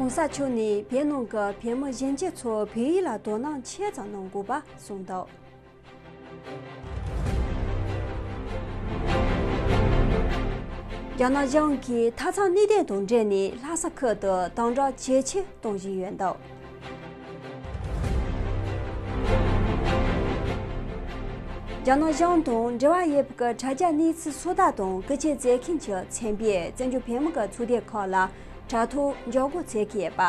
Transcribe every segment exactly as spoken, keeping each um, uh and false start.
༸གོང་ས་མཆོག་ནས་བོད་ནང་གི་བོད་མི་གཞོན་སྐྱེས་ཚོ་བོད་ཡིག་ལ་དོ་སྣང་ཆེ་ཙམ་གནང་དགོས་པ་གསུངས་འདུག་རྒྱ་ནག་གཞུང་གིས་མཐའ་མཚམས་གནས་སྟངས་དང་འབྲེལ་ནས་ལྷ་ས་ཁུལ་དུ་དམ་དྲག་ཇེ་ཆེ་གཏོང་བཞིན་ཡོད་འདུག་རྒྱ་ནག་གཞུང་དང་འབྲེལ་བ་ཡོད་པའི་དྲ་རྒྱ་གནས་ཚུལ་བཟོ་ལྟ་དང་བཀོལ་སྤྱོད་མཛད་མཁན་གྱི་ཚན་པས་བཙན་བྱོལ་བོད་མི་གི་ཚོགས་སྡེ་ཁག་ལ་དྲ་ཐོག་འཇབ་རྒོལ་བྱེད་ཀྱི་ཡོད་པ།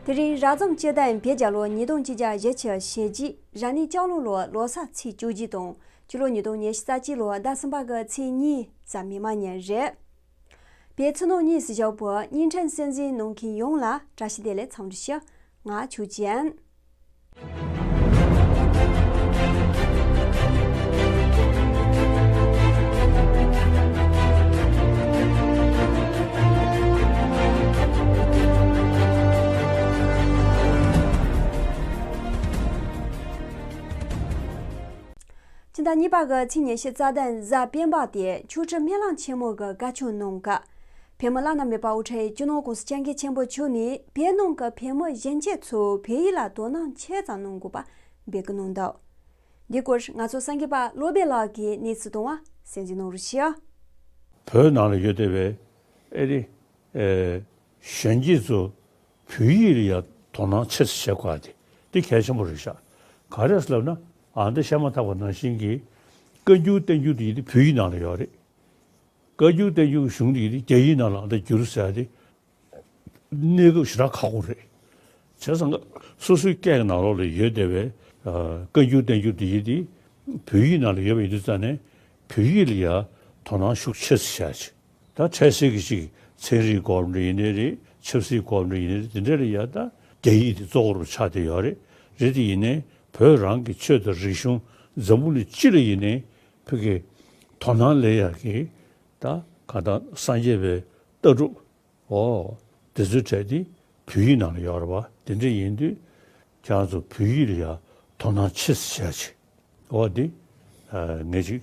དེ་རིང་རབ་བྱུང་སྤྱི་ཟླ་བརྒྱད་པའི་ལོ་ཉིས་སྟོང་ཆིག་བརྒྱ་ཞེ་གཅིག་ཞེ་བརྒྱད། རབ་གནས་ལྕགས་ལུག་ལོའི་ལོ་གསར་ཚེས་བཅུ་གཅིག་དང་། སྤྱི་ལོ་ཉིས་སྟོང་ཉི་ཤུ་རྩ་གཅིག་ལོའི་ཟླ་གསུམ་པ་གི་ཚེས་གཉིས་གཟའ་མིག་དམར་ཉིན་རེད། བོད་ཕྱི་ནང་གཉིས་སུ་བཞུགས་པའི་བརྙན་འཕྲིན་གསན་གཟིགས་གནང་མཁན་ཡོངས་ལ་བཀྲ་ཤིས་བདེ་ལེགས་འཚམས་འདྲི་ཞུ། ང་ཆོས་ཅན། ཕྱི་ཟླ་གཉིས་པ་གི་ཚེས་ཉི་ཤུ་རྩ་བདུན་གཟའ་སྤེན་པ་དེ་ཆོས་ཁྲི་སྨོན་ལམ་ཆེན་མོ་གི་བཀའ་ཆོས་གནང་སྐབས། བོད་མི་བླ་ན་མེད་པ་དབུ་ཁྲིད་སྤྱི་ནོར་༸གོང་ས་༸སྐྱབས་མགོན་ཆེན་པོ་མཆོག་ནས་བོད་ནང་གི་བོད་མི་གཞོན་སྐྱེས་ཚོས་བོད་ཡིག་ལ་དོ་སྣང་ཆེ་ཙམ་གནང་དགོས་པ་འབོད་སྐུལ་གནང་འདུག་འདིའི་སྐོར་ང་ཚོའི་གསར་འགོད་པ་བློ་བྷེ་ལགས་ཀྱིས་གནས་ཚུལ་བཏང་བ་གསན་གཟིགས་གནང་རོགས་ཞུ། བོད་ནང་ལ་ཡོད་བསྡད་པའི་ཨེ་རེད། ཨེ། གཞོན་སྐྱེས་ཚོ་བོད་ཡིག་ལ་ཡ་དོ་སྣང་ཆེ་ཙམ་བྱེད་དགོས་དེ་དེ་གལ་ཆེན་པོ་རེད་ཤག་ག་རེ་ཟེར་ལབ་ན། ཨ་འདི་བཤད་མ་ཐག་པ་ནང་བཞིན་གྱི་བཀའ་འགྱུར་བསྟན་འགྱུར་དེ་ཡིན་དེ་བོད་ཡིག་ནང་ལ་ཡོད་རེད། བཀའ་འགྱུར་བསྟན་འགྱུར་གཞུང་དེ་ཡིན་དེ་རྒྱ་ཡིག་ནང་ལ་ཨ་འདི་བསྒྱུར་ཟེར་ཡ་དེ་གནས་སྐབས་ཞེ་དྲག་ཁག་པོ་རེད། བྱས་ཙང་སོ་སོའི་སྐད་ཀྱི་ནང་ལོགས་ལ་ཡོད་བསྡད་པའི་ཨ་བཀའ་འགྱུར་བསྟན་འགྱུར་དེ་ཡིན་དེ་བོད་ཡིག་ནང་ལ་ཡོད་པ་ཡིན་དུས་ཙང་ནས་བོད་ཡིག་ལ་ཡ་དོ་སྣང་ཤུགས་ཆེ་ཙམ་བྱ་ཆེ། ད་འཕྲལ་སེལ་གྱི་ཅིག་ཚན་རིག་སྐོར་འདྲ་ཡིན་ནའི་རེད། ཆབ་སྲིད་སྐོར་འདྲ་ཡིན་ནའི་རེད། དེ་འདྲ་ལ་ཡ་ད་རྒྱ་ཡིག་དེ་གཙོ་བོ་རུ་ཆགས་བསྡད་ཡོད་རེད། རེད་དེ་ཡིན་ནའི་བོད་རང་གི་ཆོས་དང་རིག་གཞུང་འཛམ་བུ་གླིང་སྤྱི་ལ་ཡིན་ནའི་བོད་ཀྱི་དོ་སྣང་སླེབས་ཡག་གི་ད་ག་ད་སངས་རྒྱས་པའི་ལྟ་གྲུབ་འོ་དེ་ཚོའི་གྲས་དེ་བོད་ཡིག་ནང་ལ་ཡོད་རེད་པ། དེ་འདྲ་ཡིན་དུས་ཁྱེད་རང་ཚོ་བོད་ཡིག་ལ་ཡ་དོ་སྣང་ཆེ་ཙམ་བྱས་ཆེ། འོ་དེ་ངས་ཅིག་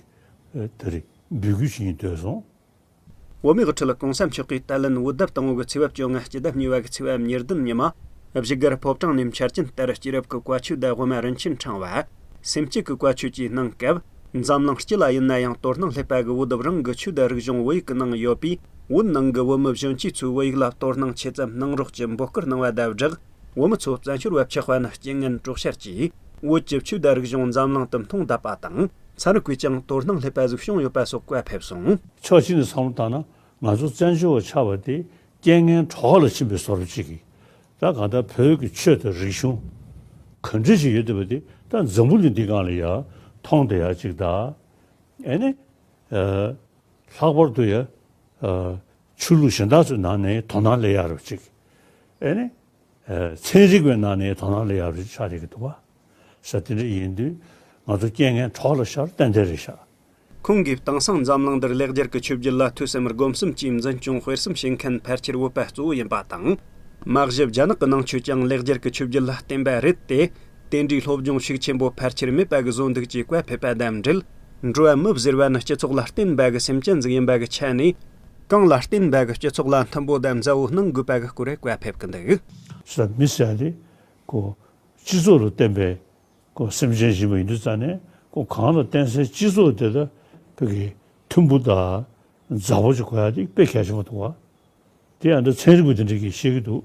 དེ་རིང་འབོད་སྐུལ་བྱེད་སྙིང་འདོད་སོང་། བོད་མིའི་དབུ་ཁྲིད་༸གོང་ས་མཆོག་གིས་ཏཱ་ལན་བོད་ཟླ་དང་པོ་གི་ཚེས་པ་བཅོ་ལྔ་སྤྱི་ཟླ་གཉིས་པ་གི་ཚེས་པ་ཉེར་བདུན་ཉི་མ་བཞུགས་སྒར་ཕོ་བྲང་ནས་འཆར་ཅན་ལྟར་སྐྱེས་རབས་ཀྱི་བཀའ་ཆོས་དང་དབུ་མ་རིན་ཆེན་ཕྲེང་བ། སེམས་བསྐྱེད་ཀྱི་བཀའ་ཆོས་ཀྱི་གནང་སྐབས། འཛམ་གླིང་སྤྱི་ལ་ཡིན་ན་ཡང་དོ་སྣང་སླེབས་པ་གི་བོད་རང་གི་ཆོས་དང་རིག་གཞུང་བོད་ཡིག་གི་ནང་ཡོད་པས། བོད་ནང་གི་བོད་མི་གཞོན་སྐྱེས་ཚོས་བོད་ཡིག་ལ་དོ་སྣང་ཆེ་ཙམ་གནང་རོགས་ཀྱི་འབོད་སྐུལ་གནང་བ་དང་སྦྲགས། བོད་མི་ཚོ་བཙན་བྱོལ་བ་ཆགས་པ་ནི་རྐྱེན་ངན་གྲོགས་ཤར་གྱིས་བོད་ཀྱི་ཆོས་དང་རིག་གཞུང་འཛམ་གླིང་དུ་མཐོང་བསྡད་པ་དང་། ཚན་རིག་པས་ཀྱང་དོ་སྣང་སླེབས་པ་ཟིག་བྱུང་ཡོད་པ་སོགས་བཀའ་ཕེབས་སོང་། ཕྱོགས་གཅིག་ནས་བསམ་བློ་བཏང་ན་ང་ཚོ་བཙན་བྱོལ་བ་ཆགས་པ་དེ་རྐྱེན་ངན་གྲོགས་ལ་ཕྱིན་པའི་བཟོ་འདྲ་ཅིག་གིས། ད་གང་ལྟར་བོད་ཀྱི་ཆོས་དང་རིག་གཞུང་ག་འདྲ་ཞིག་ཡོད་བསྡད་པ་དེ་ད་འཛམ་བུ་གླིང་འདི་སྒང་ལ་ཡ་མཐོང་བསྡད་ཡ་ཅིག་དང་། ཨེ་ནི། ཨ། ལྷག་པར་དུ་ཡ། ཨ། ཆོས་ལུགས་གཞན་དག་ཚོའི་ནང་ནས་དོ་སྣང་སླེབས་ཡ་རོ་ཅིག་ཨེ་ནི། ཨ། ཚན་རིག་པའི་ནང་ནས་དོ་སྣང་སླེབས་ཡ་རོ་ཅིག་ཆགས་བསྡད་ཀྱི་འདུག་བ། ས་དེ་འདྲ་ཡིན་དུས་ང་ཚོ་རྐྱེན་ངན་གྲོགས་ལ་ཤར་ཏན་ཏན་རེད་ཤག་ཁོང་གིས་དེང་སང་འཛམ་གླིང་འདིར་ལེགས་སྦྱར་གྱི་ཆོས་བརྒྱུད་ལ་ཐོས་བསམ་སྒོམ་གསུམ་གྱིས་འཛིན་སྐྱོང་སྤེལ་གསུམ་བྱེད་མཁན་ཕལ་ཆེར་བོད་པ་གཙོ་བོ་ཡིན་པ་དང་། མ་གཞི་རྒྱ་ནག་གི་ནང་ཆོས་ཀྱང་ལེགས་སྦྱར་གྱི་ཆོས་བརྒྱུད་ལ་བརྟེན་པ་རེད་དེ། དེ་འདྲའི་སློབ་སྦྱོང་ཤུགས་ཆེན་པོ་ཕལ་ཆེར་མེད་པ་གི་བཟོ་འདུག་ཅེས་བཀའ་ཕེབས་པ་དང་འབྲེལ། འགྲོ་བ་མི་ཟེར་བ་ནི་སྤྱི་ཚོགས་ལ་བརྟེན་པ་གི་སེམས་ཅན་ཟིག་ཡིན་པ་གི་ཆ་ནས། གང་ལ་བརྟེན་པ་གི་སྤྱི་ཚོགས་ལ་མཐུན་པོ་དང་མཛའ་བོ་གནང་དགོས་པ་གི་སྐོར་བཀའ་ཕེབས་ཀྱི་འདུག་ས་མི་ཟེར་ཡ་དེ་ཁོ་སྤྱི་ཚོགས་ལ་བརྟེན་པའི་ཁོ་སེམས་ཅན་ཡིན་པ་ཡིན་དུས་ཙང་ནས་ཁོ་གང་ལ་བརྟེན་སའི་སྤྱི་ཚོགས་དེ་ལ་བོད་ཀྱི་མཐུན་པོ་དང་མཛའ་བོ་ཅིག་དགོས་ཡ་དེ་དཔེ་གལ་ཆེན་པོ་འདུག་བ། དེ་ཡང་འདི་ཚན་རིག་པ་དེ་འདྲ་གིས་བཤད་ཀྱི་འདུག་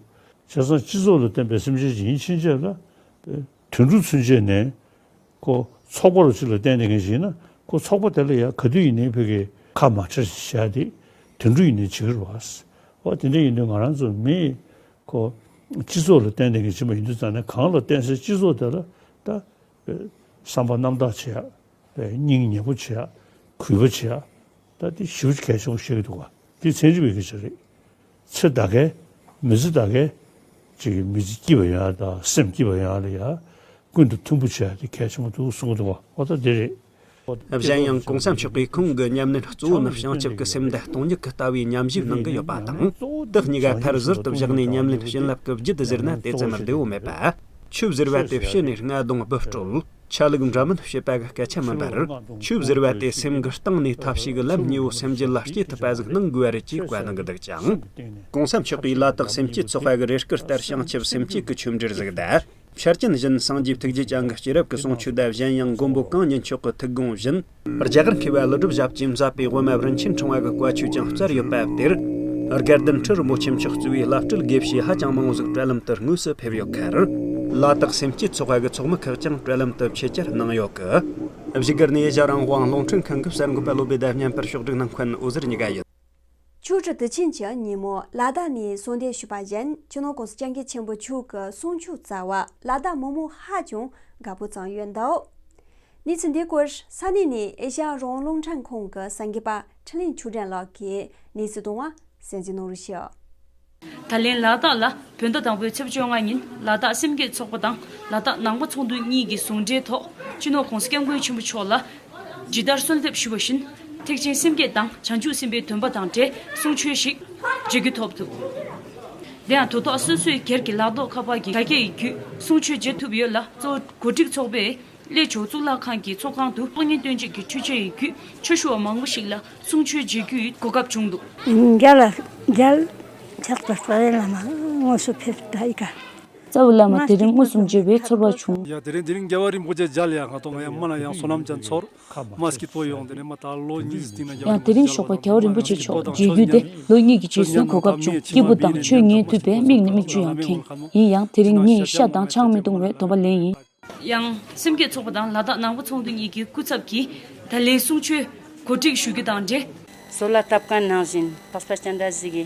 བྱས་ཙང་སྤྱི་ཚོགས་ལ་བརྟེན་པའི་སེམས་ཅན་ཞིག་ཡིན་ཕྱིན་ཆད་ལ། དུད་འགྲོ་ཚུན་ཆད་ནས་ཁོ་ཚོགས་པ་རུ་ཅིག་ལ་བརྟེན་བསྡད་མཁན་ཞིག་ཡིན་ན་ཁོ་ཚོགས་པ་དེ་ལ་ཡང་ག་དུས་ཡིན་ནའི་བོད་ཀྱི་ཁ་མ་ཁྲལ་ཞིག་བྱས་ཏེ་དུད་འགྲོ་ཡིན་ནའི་བྱེད་ཀྱི་རེད་བ། འོ་དེ་འདྲ་ཡིན་དུས་ང་རང་ཚོ་མི་ཁོ་སྤྱི་ཚོགས་ལ་བརྟེན་བསྡད་མཁན་ཞིག་མ་ཡིན་དུས་ཙང་ནས་གང་ལ་བརྟེན་སའི་སྤྱི་ཚོགས་དེ་ལ་ད་བསམ་པ་རྣམ་དག་བྱེད་ཡ། སྙིང་ཉེ་པོ་བྱེད་ཡ། གུས་པ་བྱེད་ཡ། ད་དེ་ཞེ་པོ་གལ་ཆེན་པོ་བཤད་ཀྱི་འདུག་བ། དེ་ཚན་རིག་པའི་སྐད་ཆ་རེད། ཚེ་ད་གའི་མི་ཚེ་ད་གའི་ཅིག་མི་ཚེ་སྐྱིད་པ་ཡོང་ཡ་དང་སེམས་སྐྱིད་པ་ཡོང་ཡ་ལ་ཡ་ཀུན་ཏུ་མཐུན་པོ་བྱེད་ཡ་དེ་གལ་ཆེན་པོ་འདུག་གསུང་གི་འདུག་བ། འོ་ད་དེ་རེད། གཞན་ཡང་༸གོང་ས་མཆོག་གིས་ཁོང་གི་ཉམས་ལེན་གཙོ་བོ་ནི་བྱང་ཆུབ་ཀྱི་སེམས་དང་སྟོང་ཉིད་ཀྱི་ལྟ་བའི་ཉམས་ཞིབ་གནང་གི་ཡོད་པ་དང་། དེ་གཉིས་ཀ་མཐར་ཟུར་དུ་བཞག་ནས་ཉམས་ལེན་བྱིན་རླབས་ཀྱི་རྒྱུད་ཟེར་ན་དེ་ཙམ་བདེ་བོ་མེད་པ། ཆོས་ཟེར་བ་དེ་ཕྱི་ནས་རྔ་རྡུང་སྦུབ་དཀྲོལ། ཆ་ལུགས་འདྲ་མིན་བཤད་པ་གི་སྐད་ཆ་མིན་པར། ཆོས་ཟེར་བ་དེ་སེམས་ཀྱི་གཏིང་ནས་ཐབས་ཤེས་ཀྱི་ལམ་གཉིས་པོ་སེམས་རྒྱུད་ལ་སྐྱེ་ཐུབ་པ་ཟིག་གནང་དགོས་པ་རེད་ཅེས་བཀའ་གནང་གི་འདུག་ཅིང་། གོང་ས་མཆོག་གིས་ལ་དྭགས་སེམས་བསྐྱེད་ཚོགས་པ་གི་རེ་སྐུལ་ལྟར། བྱང་ཆུབ་སེམས་བསྐྱེད་ཀྱི་ཆོས་འབྲེལ་ཟིག་དང་། ཆར་ཅན་བཞིན་སངས་རྒྱས་ཐུགས་རྗེ་ཅན་གྱི་སྐྱེས་རབས་ཀྱི་གསུང་ཆོས་དང་། གཞན་ཡང་མགོན་པོ་གང་ཉིད་མཆོག་གི་ཐུགས་དགོངས་བཞིན། རྒྱ་གར་མཁས་པ་ཀླུ་སྒྲུབ་ཞབས་ཀྱིས་མཛད་པའི་དབུ་མ་རིན་ཆེན་ཕྲེང་བ་གི་བཀའ་ཆོས་ཀྱང་སྩལ་ཡོད་པ་དེར། དགའ་ལྡན་ཁྲི་རིན་པོ་ཆེ་མཆོག་གཙོས་པའི་བླ་སྤྲུལ་དགེ་བཤེས་ཧ་ཅང་མང་བོ་ཟིག་དྲ་ལམ་དུ་དངོས་སུ་ཕེབས་ཡོད་ཁར། ལ་དྭགས་སེམས་བསྐྱེད་ཚོགས་པ་གི་ཚོགས་མི་ཁག་ཀྱང་དྲ་ལམ་དུ་ཆེད་བཅར་གནང་ཡོད་ཀི། བཞུགས་སྒར་ནས་ཨེ་ཤ་རང་དབང་རླུང་འཕྲིན་ཁང་གི་གསར་འགོད་པ་བློ་བདེ་ཟླ་སྙན་པར་ཕྱོགས་སྒྲིག་གནང་མཁན་འོད་ཟེར་གཉིས་ཀ་ཡིན། ཆུ་ཁྲི་དུས་ཆེན་གྱི་ཉིན་མོ་ལ་དྭགས་ནས་གསོལ་འདེབས་ཞུས་པ་བཞིན། སྤྱི་ནོར་༸གོང་ས་༸སྐྱབས་མགོན་ཆེན་པོ་མཆོག་གི་གསུང་ཆོས་སྩལ་བ་ལ་དྭགས་མི་མང་ཧ་ཅང་དགའ་པོ་བྱུང་ཡོད་འདུག། གནས་ཚུལ་འདི་སྐོར་ས་གནས་ནས་ཨེ་ཤ་ཡ་རང་དབང་རླུང་འཕྲིན་ཁང་གི་གསར་འགོད་པ་འཕྲིན་ལས་ཆོས་སྒྲོན་ལགས་ཀྱིས་གནས་ཚུལ་བཏང་བ་གསན་གཟིགས་གནང་རོགས་ཞུ། ད་ལན་ལ་དྭགས་ལ་བོད་ཟླ་དང་པོའི་ཚེས་བཅོ་ལྔ་ཉིན་ལ་དྭགས་སེམས་བསྐྱེད་ཚོགས་པ་དང་ལ་དྭགས་ནང་པ་ཚོགས་འདུ་གཉིས་ཀྱི་ཟུང་འབྲེལ་ཐོག་སྤྱི་ནོར་༸གོང་ས་༸སྐྱབས་མགོན་ཆེན་པོ་མཆོག་ལ་ཇི་ལྟར་གསོལ་འདེབས་ཞུས་པ་བཞིན། ཐེག་ཆེན་སེམས་བསྐྱེད་དང་བྱང་ཆུབ་སེམས་དཔའི་སྡོམ་པ་དང་འབྲེལ་གསུང་ཆོས་ཤིག་མཇལ་རྒྱུ་ཐོབ་འདུག། དེ་ཡང་དུས་ཐོག་སོ་སོའི་སྒེར་གྱི་ལག་ཐོགས་ཁ་པར་གྱི་དྲ་རྒྱ་ཡི་བརྒྱུད་གསུང་ཆོས་མཇལ་ཐུབ་ཡོད་ལ། གཙོ་བོ་གོ་སྒྲིག་ཚོགས་པས་གླེ་མཆོག་གཙུག་ལག་ཁང་གི་ཚོགས་ཁང་དུ་ཕྱག་བརྙན་སྟོན་བྱེད་ཀྱི་ཆོས་ཆོས་ཡི་བརྒྱུད་ཆོས་ཞུ་བ་མང་པོ་ཞིག་ལ་གསུང་ཆོས་མཇལ་རྒྱུའི་གོ་སྐབས་བྱུང་འདུག། རྒྱལ་ལ་རྒྱལ་ཕྱག་ཏུ་རྩ་བའི་བླ་མ་དངོས་སུ་ཕེབས་ད་ཡི་ག། རྩ་བའི་བླ་མ་དེ་རིང་མངོན་སུམ་མཇལ་བའི་ཚོར་བ་བྱུང་། ཡ་དེ་རིང་དེ་རིང་རྒྱལ་བ་རིན་པོ་ཆེ་མཇལ་ཡ་ང་ཐོག་ང་ཡ་མ་ན་ཡང་བསོད་ནམས་ཅན་ཚོར་མ་སྐྱིད་པོ་ཡོང་དེ་ནས་མ་ད་ལོ་གཉིས་སྟེང་ན་རྒྱལ་བ་ཡང་དེ་རིང་ཞོགས་པ་རྒྱལ་བ་རིན་པོ་ཆེ་མཆོག་མཇལ་རྒྱུ་དེ་ལོ་གཉིས་ཀྱི་རྗེས་སུ་གོ་སྐབས་བྱུང་། སྐྱིད་པོ་དང་ཆོས་ཉན་ཐུབ་པའི་མིག་ནས་མིག་ཆུ་ཡང་ཁེངས། ཡིན་ཡང་དེ་རིང་ངས་ཤ་དང་ཆང་མི་འཐུང་བའི་སྡོམ་པ་ལེན་ཡིན། ཡང་སེམས་བསྐྱེད་ཚོགས་པ་དང་ལ་དྭགས་ནང་པ་ཚོགས་འདུ་གཉིས་ཀྱི་སྐུ་ཚབ་ཀྱིས་ད་ལན་གསུང་ཆོས་གོ་སྒྲིག་ཞུ་རྒྱུ་དང་འབྲེལ། བཟོ་ལ་བཏབ་མཁན་ནང་བཞིན་འཕགས་པ་སྤྱན་རས་གཟིགས་ཀྱི་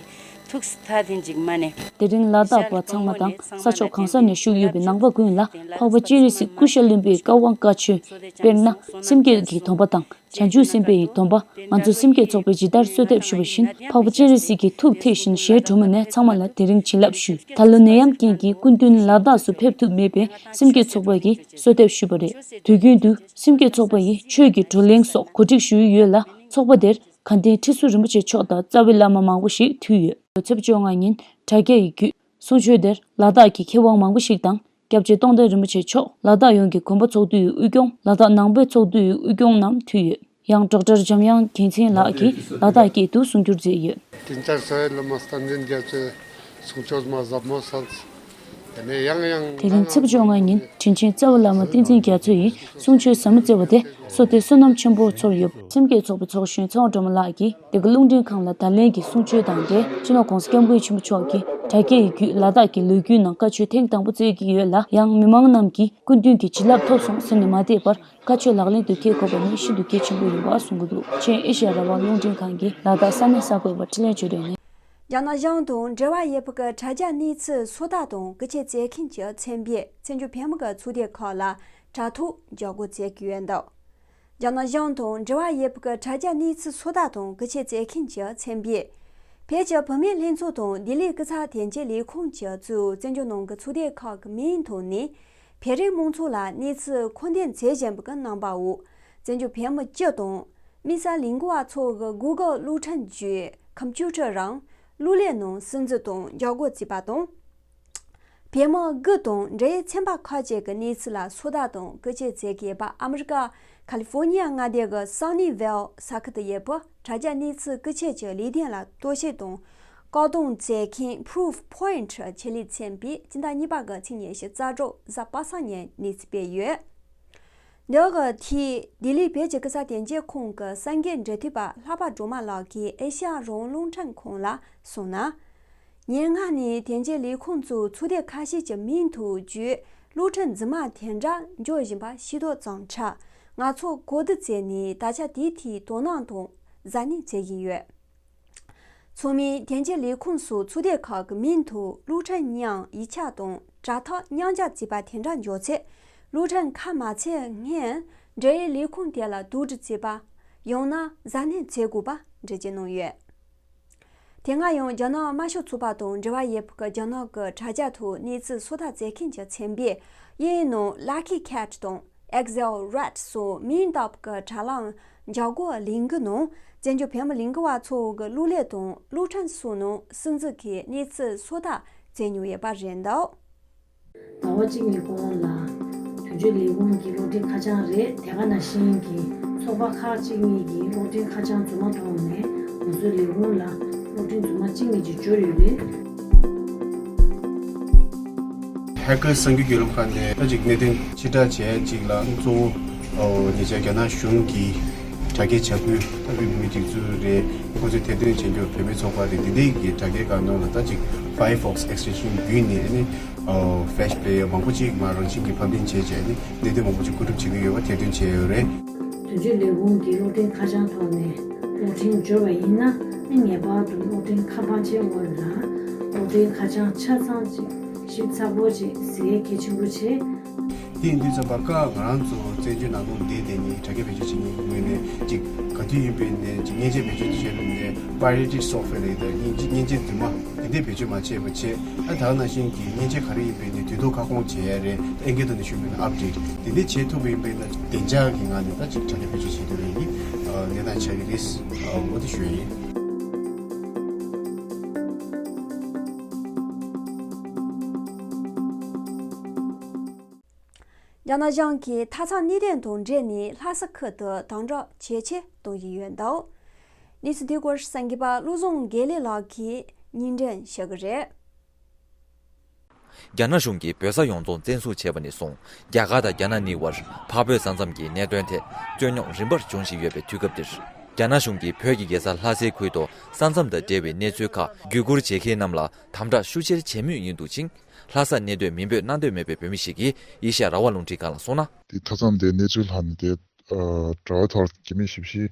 ཐུགས་སུ་ཐག་དེ་འཇིགས་མ་ནས། དེ་རིང་ལ་དྭགས་པ་ཚང་མ་དང་ས་ཕྱོགས་གང་ས་ནས་བཞུགས་ཡོད་པའི་ནང་པ་ཀུན་ལ་འཕགས་པ་སྤྱན་རས་གཟིགས་སྐུ་ཤ་རློན་པའི་བཀའ་དབང་བཀའ་ཆོས། དཔེར་ན་སེམས་བསྐྱེད་ཀྱི་སྡོམ་པ་དང་། བྱང་ཆུབ་སེམས་དཔའི་སྡོམ་པ། ང་ཚོ་སེམས་བསྐྱེད་ཚོགས་པས་ཇི་ལྟར་གསོལ་འདེབས་ཞུས་པ་བཞིན་འཕགས་པ་སྤྱན་རས་གཟིགས་ཀྱི་ཐུགས་ཐད་བཞིན་ཞལ་དྲོན་མོ་ནས་ཚང་མ་ལ་དེ་རིང་བྱིན་རླབས་ཞུས། ད་ལོ་ནད་ཡམས་རྐྱེན་གྱིས་སྐུ་མདུན་ལ་དྭགས་སུ་ཕེབས་ཐུབ་མེད་པས་སེམས་བསྐྱེད་ཚོགས་པ་གིས་གསོལ་འདེབས་ཞུས་པ་རེད། དུས་རྒྱུན་དུ་སེམས་བསྐྱེད་ཚོགས་པ་ཡིས་ཆོས་ཀྱི་བགྲོ་གླེང་སོགས་གོ་སྒྲིག་ཞུས་ཡོད་ལ། ཚོགས་པ་དེར་དགའ་ལྡན་ཁྲི་ཟུར་རིན་པོ་ཆེ་མཆོག་དང་རྩ་བའི་བླ་མ་མང་པོ་ཞིག་འཐུས་ཡོད། ལོ་ཚེས་བཅོ་ལྔ་ཉིན་དྲ་རྒྱ་ཡི་བརྒྱུད། གསུང་ཆོས་དེར་ལ་དྭགས་ཀྱི་མཁས་དབང་མང་པོ་ཞིག་དང་། སྐྱབས་རྗེ་རྟོགས་ལྡན་རིན་པོ་ཆེ་མཆོག་ལ་དྭགས་ཡོངས་ཀྱི་དགོན་པ་ཚོགས་འདུ་ཡི་དབུས་སྐྱོང་། ལ་དྭགས་ནང་པའི་ཚོགས་འདུ་ཡི་དབུས་སྐྱོང་རྣམས་འཐུས་ཡོད། ཡང་ཌོག་ཊར་འཇམ་དབྱངས་རྒྱལ་མཚན་ལགས་ཀྱིས་ལ་དྭགས་སྐད་དུ་གསུང་བསྒྱུར་མཛད་ཡོད། དྲིན་ཅན་རྩ་བའི་བླ་མ་བསྟན་འཛིན་རྒྱ་མཚོས་གསུང་ཆོས་མ་ཟབ་མོ་གསན། དེ་ནས་ཡང་ཡང་དེ་རིང་ཚེས་བཅོ་ལྔ་ཉིན་དྲིན་ཅན་རྩ་བའི་བླ་མ་བསྟན་འཛིན་རྒྱ་མཚོ་ཡིས་གསུང་ཆོས་ཟབ་མོ་སྩལ་བ་དེ་བསོད་བདེ་བསོད་ནམས་ཆེན་པོ་ཚོར་ཡོད། སེམས་བསྐྱེད་ཚོགས་པའི་ཚོགས་གཞོན་ཚེ་དབང་སྒྲོལ་མ་ལགས་ཀྱིས། དེ་ག་རླུང་འཕྲིན་ཁང་ལ་ད་ལན་གྱི་གསུང་ཆོས་དང་འབྲེལ། སྤྱི་ནོར་༸གོང་ས་༸སྐྱབས་མགོན་ཆེན་པོ་མཆོག་གིས་དྲ་རྒྱ་ཡི་བརྒྱུད་ལ་དྭགས་ཀྱི་ལོ་རྒྱུས་ནང་བཀའ་ཆོས་ཐེངས་དང་པོ་སྩལ་གྱི་ཡོད་ལ། ཡང་མི་མང་རྣམས་ཀྱིས་སྐུ་མདུན་གྱི་བྱིན་རླབས་ཐོབ་སོང་ཟེར་ནས་མ་བསྡད་པར། བཀའ་ཆོས་ལག་ལེན་དུ་འཁེལ་དགོས་པ་ནི་ཤིན་ཏུ་གལ་ཆེན་པོ་ཡིན་པ་གསུང་གི་འདུག། ཆེན་ཨེ་ཤ་ཡ་རང་དབང་རླུང་འཕྲིན་ཁང་གི་ལ་དྭགས་ས་གནས་གསར་འགོད་པ་འཕྲིན་ལས་ཆོས་སྒྲོན་ནས། རྒྱ་ནག་གཞུང་དང་འབྲེལ་བ་ཡོད་པའི་དྲ་རྒྱ་གནས་ཚུལ་སོ་ལྟ་དང་སྐུལ་ཆད་བྱེད་མཁན་གྱི་ཚན་པས་བཙན་བྱོལ་བོད་མི་གི་ཚོགས་སྡེ་ཁག་ལ་དྲ་ཐོག་འཇབ་རྒོལ་བྱེད་ཀྱི་ཡོད་འདུག། རྒྱ་ནག་གཞུང་དང་འབྲེལ་བ་ཡོད་པའི་དྲ་རྒྱ་གནས་ཚུལ་སོ་ལྟ་དང་སྐུལ་ཆད་བྱེད་མཁན་གྱི་ཚན་པས། བོད་ཀྱི་བུད་མེད་ལྷན་ཚོགས་དང་ལྡི་ལི་སྐུ་ཚབ་དོན་གཅོད་ལས་ཁུངས་ཀྱིས་གཙོས་བཙན་བྱོལ་ནང་གི་ཚོགས་སྡེ་ཁག་གི་མིང་ཐོག་ནས། བོད་རིགས་མང་ཚོགས་ལ་གནས་ཚུལ་མཁོ་འདོན་བྱེད་བཞིན་པའི་རྣམ་པའོ། བཙན་བྱོལ་བོད་མི་སྤྱི་དང་། དམིགས་བསལ་ལས་འགུལ་བ་ཚོ་གི་Google་གློག་འཕྲིན་བརྒྱུད་ཀམ་པུ་ཊར་རང་གློག་ཀླད་ནང་སིམ་འཛུལ་དང་འཇབ་རྒོལ་བྱས་པ་དང་། བོད་མི་དགུ་དང་འབྲེལ་ཡོད་ཚན་པ་ཁག་ཅིག་གི་གནས་ཚུལ་ལ་སོ་ལྟ་དང་སྐུལ་ཆད་བྱེད་ཀྱི་ཡོད་པ་ཨ་མི་རི་ཀ་ཁ་ལི་ཧྥོ་ནི་ཡ་མངའ་སྡེ་གི་སན་ནི་ཝེལ་ས་ཁུལ་དུ་ཡོད་པའི་དྲ་རྒྱ་གནས་ཚུལ་སྐུལ་ཆད་ཀྱི་ལས་དོན་ལ་གཏོར་བཤིག་དང་བཀག་སྡོམ་བྱེད་མཁན་Proofpoint་ཆེད་ལས་ཚན་པས་སྤྱི་ཟླ་གཉིས་པ་གི་ཚེས་ཉི་ཤུ་རྩ་དྲུག་གཟའ་པ་སངས་ཉིན་གནས་ཚུལ་སྤེལ་ཡོད། འདི་གི་ཐད་ལྡི་ལི་བོད་ཀྱི་སྐུ་ཚབ་དོན་གཅོད་ཁང་གི་གསར་འགོད་འབྲེལ་མཐུད་པ་ལྷག་པ་སྒྲོལ་མ་ལགས་ཀྱིས་ཨེ་ཤ་ཡ་རང་དབང་རླུང་འཕྲིན་ཁང་ལ་གསུངས་ན། ཉེ་སྔ་ནས་དོན་གཅོད་ལས་ཁུངས་ཚོའི་ཚོགས་སྡེ་ཁ་ཤས་ཀྱི་མིང་ཐོག་བརྗོད་གློག་འཕྲིན་རྫུན་མ་དེ་འདྲ་འབྱོར་བཞིན་པ་ཤེས་རྟོགས་ཙམ་ཆགས། ང་ཚོ་གོ་བསྡུར་བྱས་ནས་ད་ཆ་དེའི་ཐད་དོ་སྣང་དང་གཟབ་ནན་བྱེད་ཀྱི་ཡོད། ཚང་མས་དོན་གཅོད་ལས་ཁུངས་སོགས་ཚོགས་སྡེ་ཁག་གི་མིང་ཐོག་གློག་འཕྲིན་མིང་ཡིག་ཆ་དང་དྲ་ཐག་མཉམ་སྦྱར་བྱས་པ་དེ་འདྲ་འབྱོར་ཚེ། གློག་འཕྲིན་ཁ་མ་ཚེག་སྔོན་འབྲེལ་ཡོད་ལས་ཁུངས་དེ་ལ་དོགས་འདྲི་བྱས་པ། ཡང་ན་གཟབ་ནན་བྱེད་དགོས་པ་འགྲེལ་བརྗོད་གནང་ཡོད། དེ་སྔ་ཡང་རྒྱ་ནག་དམར་ཤོག་ཚོགས་པ་དང་འབྲེལ་བ་ཡོད་པའི་རྒྱ་ནག་གི་དྲ་རྒྱ་ཐོག་གནས་ཚུལ་སོ་ལྟ་བྱེད་མཁན་གྱི་ཚན་པས་དབྱིན་ཡིག་ནང་Lucky Cat་དང་Exile Rat་སོགས་མིང་བཏགས་པའི་དྲ་ལམ་འཇབ་རྒོལ་ལས་འགུལ་ནང་བཙན་བྱོལ་བོད་མི་ལས་འགུལ་བ་ཚོ་གི་གློག་ཀླད་དང་གློག་འཕྲིན་སོགས་ནང་སིམ་འཛུལ་གྱིས་གནས་ཚུལ་སོ་ལྟ་བྱེད་མྱོང་ཡོད་པ་རེད་འདུག། ཟླ་བ་གཅིག་གི་གོང་ལ་དུས་ དོན་གཅོད་ལས་ཁུངས་ཀྱི་གློག་འཕྲིན་ཁ་བྱང་རེད། དེ་ག་ནང་བཞིན་གྱི་ཚོགས་པ་ཁག་ཅིག་གཉིས་ཀྱི་གློག་འཕྲིན་ཁ་བྱང་རྫུན་མ་ཐོག་ནས་ང་ཚོའི་ལས་ཁུངས་ལ་གློག་འཕྲིན་རྫུན་མ་གཅིག་གཉིས་ཅིག་འབྱོར་ཡོད་རེད། ཧེ་ཀར་གསར་འགྱུར་བརྒྱུད་ལམ་ཁག་ནས་ད་ཅིག་གནད་དོན་ཕྱིར་བསྒྲགས་བྱས་ཅིག་ལ་གཙོ་བོ་ཉེ་ཆར་རྒྱ་ནག་གཞུང་གིས་དྲ་རྒྱའི་བྱ་འགུལ་ད་བོད་མི་སྒྲིག་འཛུགས་རེད། ཁོ་ཚོས་ཐེར་འདོན་བྱེད་རྒྱུ་བོད་མི་ཚོགས་པ་རེད། འདི་འདྲའི་གི་དྲ་རྒྱའི་སྒང་ནང་ལ་ད་ཅིག་Firefox extension་བརྒྱུད་ནས་ནི་ཨོ་ཕེ་ཤི་བུག་མང་པོ་ཅིག་མ་རང་བཞིན་གྱིས་ཕབ་ལེན་བྱས་བྱས་ནས་གནད་དོན་མང་པོ་ཅིག་བཀོད་སྒྲུབ་བྱེད་ཀྱི་ཡོད་པ་ཐེར་འདོན་བྱས་ཡོད་རེད། དོན་གཅོད་ལས་ཁུངས་ཀྱི་གློག་འཕྲིན་ཁ་བྱང་ཐོག་ནས་གློག་འཕྲིན་འབྱོར་བ་ཡིན་ན་ངེས་པར་དུ་གློག་འཕྲིན་ཁ་པར་ཆས་དངོས་ལ་གློག་འཕྲིན་ཁ་བྱང་ཆ་ཚང་ཅིག་ཞིབ་ཚགས་པོ་ཅིག་གཟིགས་གལ་ཆེན་པོ་ཆེ། དེ་ཡིན་དུས་ཙམ་པ་ཀ་ང་རང་ཚོ་བཙན་བྱོལ་ནང་ལོགས་བསྡད་བསྡད་ནས་དྲ་རྒྱ་བེད་སྤྱོད་བྱེད་མཁན་ངོས་ནས་ཅིག་ག་དུས་ཡིན་པའི་ནས་ཅིག་མཉེན་ཆས་བེད་སྤྱོད་བྱས་པའི་ནས་pirated software་ལ་ཡིན་ད་མཉེན་ཆས་མཉེན་ཆས་རྫུན་མ་དེ་འདྲས་བེད་སྤྱོད་མ་བྱས་པ་བྱས། ཨ་ད་ག་ནང་བཞིན་གྱི་མཉེན་ཆས་ག་རེ་ཡིན་པའི་ནས་དུས་ཐོག་ཁ་སྐོང་བྱས་ཡ་རེད། ཨེ་འགན་ཐོག་ནས་ཞུས་པའི་ནས་update་དེ་འདྲས་བྱེད་ཐུབ་པ་ཡིན་པའི་ནས་བདེ་འཇགས་ཀྱི་ངང་ནས་ད་ཅིག་དྲ་རྒྱ་བེད་སྤྱོད་བྱེད་ཐུབ་པའི་ནི་གནས་སྟངས་ཆགས་ཀྱི་རེད། འོ་དེ་ཞུ་ཡ་ཡིན། རྒྱ་ནག་གཞུང་གིས་མཐའ་མཚམས་གནད་དོན་དང་འབྲེལ་ནས་ལྷ་ས་ཁུལ་དུ་དམ་དྲག་ཇེ་ཆེ་གཏོང་བཞིན་ཡོད་འདུག། གནས་ཚུལ་དེའི་སྐོར་གསར་འགོད་པ་བློ་བཟང་དགེ་ལེགས་ལགས་ཀྱིས་སྙན་སྒྲོན་ཞུ་གི་རེད། རྒྱ་ནག་གཞུང་གིས་བོད་ས་ཡོངས་རྫོགས་བཙན་བཟུང་བྱས་པ་ནས་བཟུང་རྒྱ་གར་དང་རྒྱ་ནག་གཉིས་བར་འཕགས་བོད་ས་མཚམས་ཀྱི་གནད་དོན་ཐད་རྩོད་རྙོག་རིམ་པར་འབྱུང་བཞིན་ཡོད་པའི་དུས་སྐབས་འདིར། རྒྱ་ནག་གཞུང་གིས་བོད་ཀྱི་རྒྱལ་ས་ལྷ་སའི་ཁུལ་དུ་ས་མཚམས་དང་འབྲེལ་བའི་གནས་ཚུལ་ཁག་བརྒྱུད་བསྐུར་བྱེད་མཁན་རྣམས་ལ་དམ་དྲག་ཤུགས་ཆེར་བྱེད་མུས་ཡིན་འདུག་ཅིང་། ལྷ་ས་གནད་དོན་མིང་འབོད་གནང་འདོད་མེད་པའི་བོད་མི་ཞིག་གིས་ཨེ་ཤ་ཡ་རང་དབང་རླུང་འཕྲིན་ཁང་ལ་གསུངས་ན། དེ་མཐའ་མཚམས་དེ་གནས་ཚུལ་ལྷག་ནས་དེ་དྲ་བའི་ཐོག་རྒྱ་མིས་ཞིབ་བཤེར་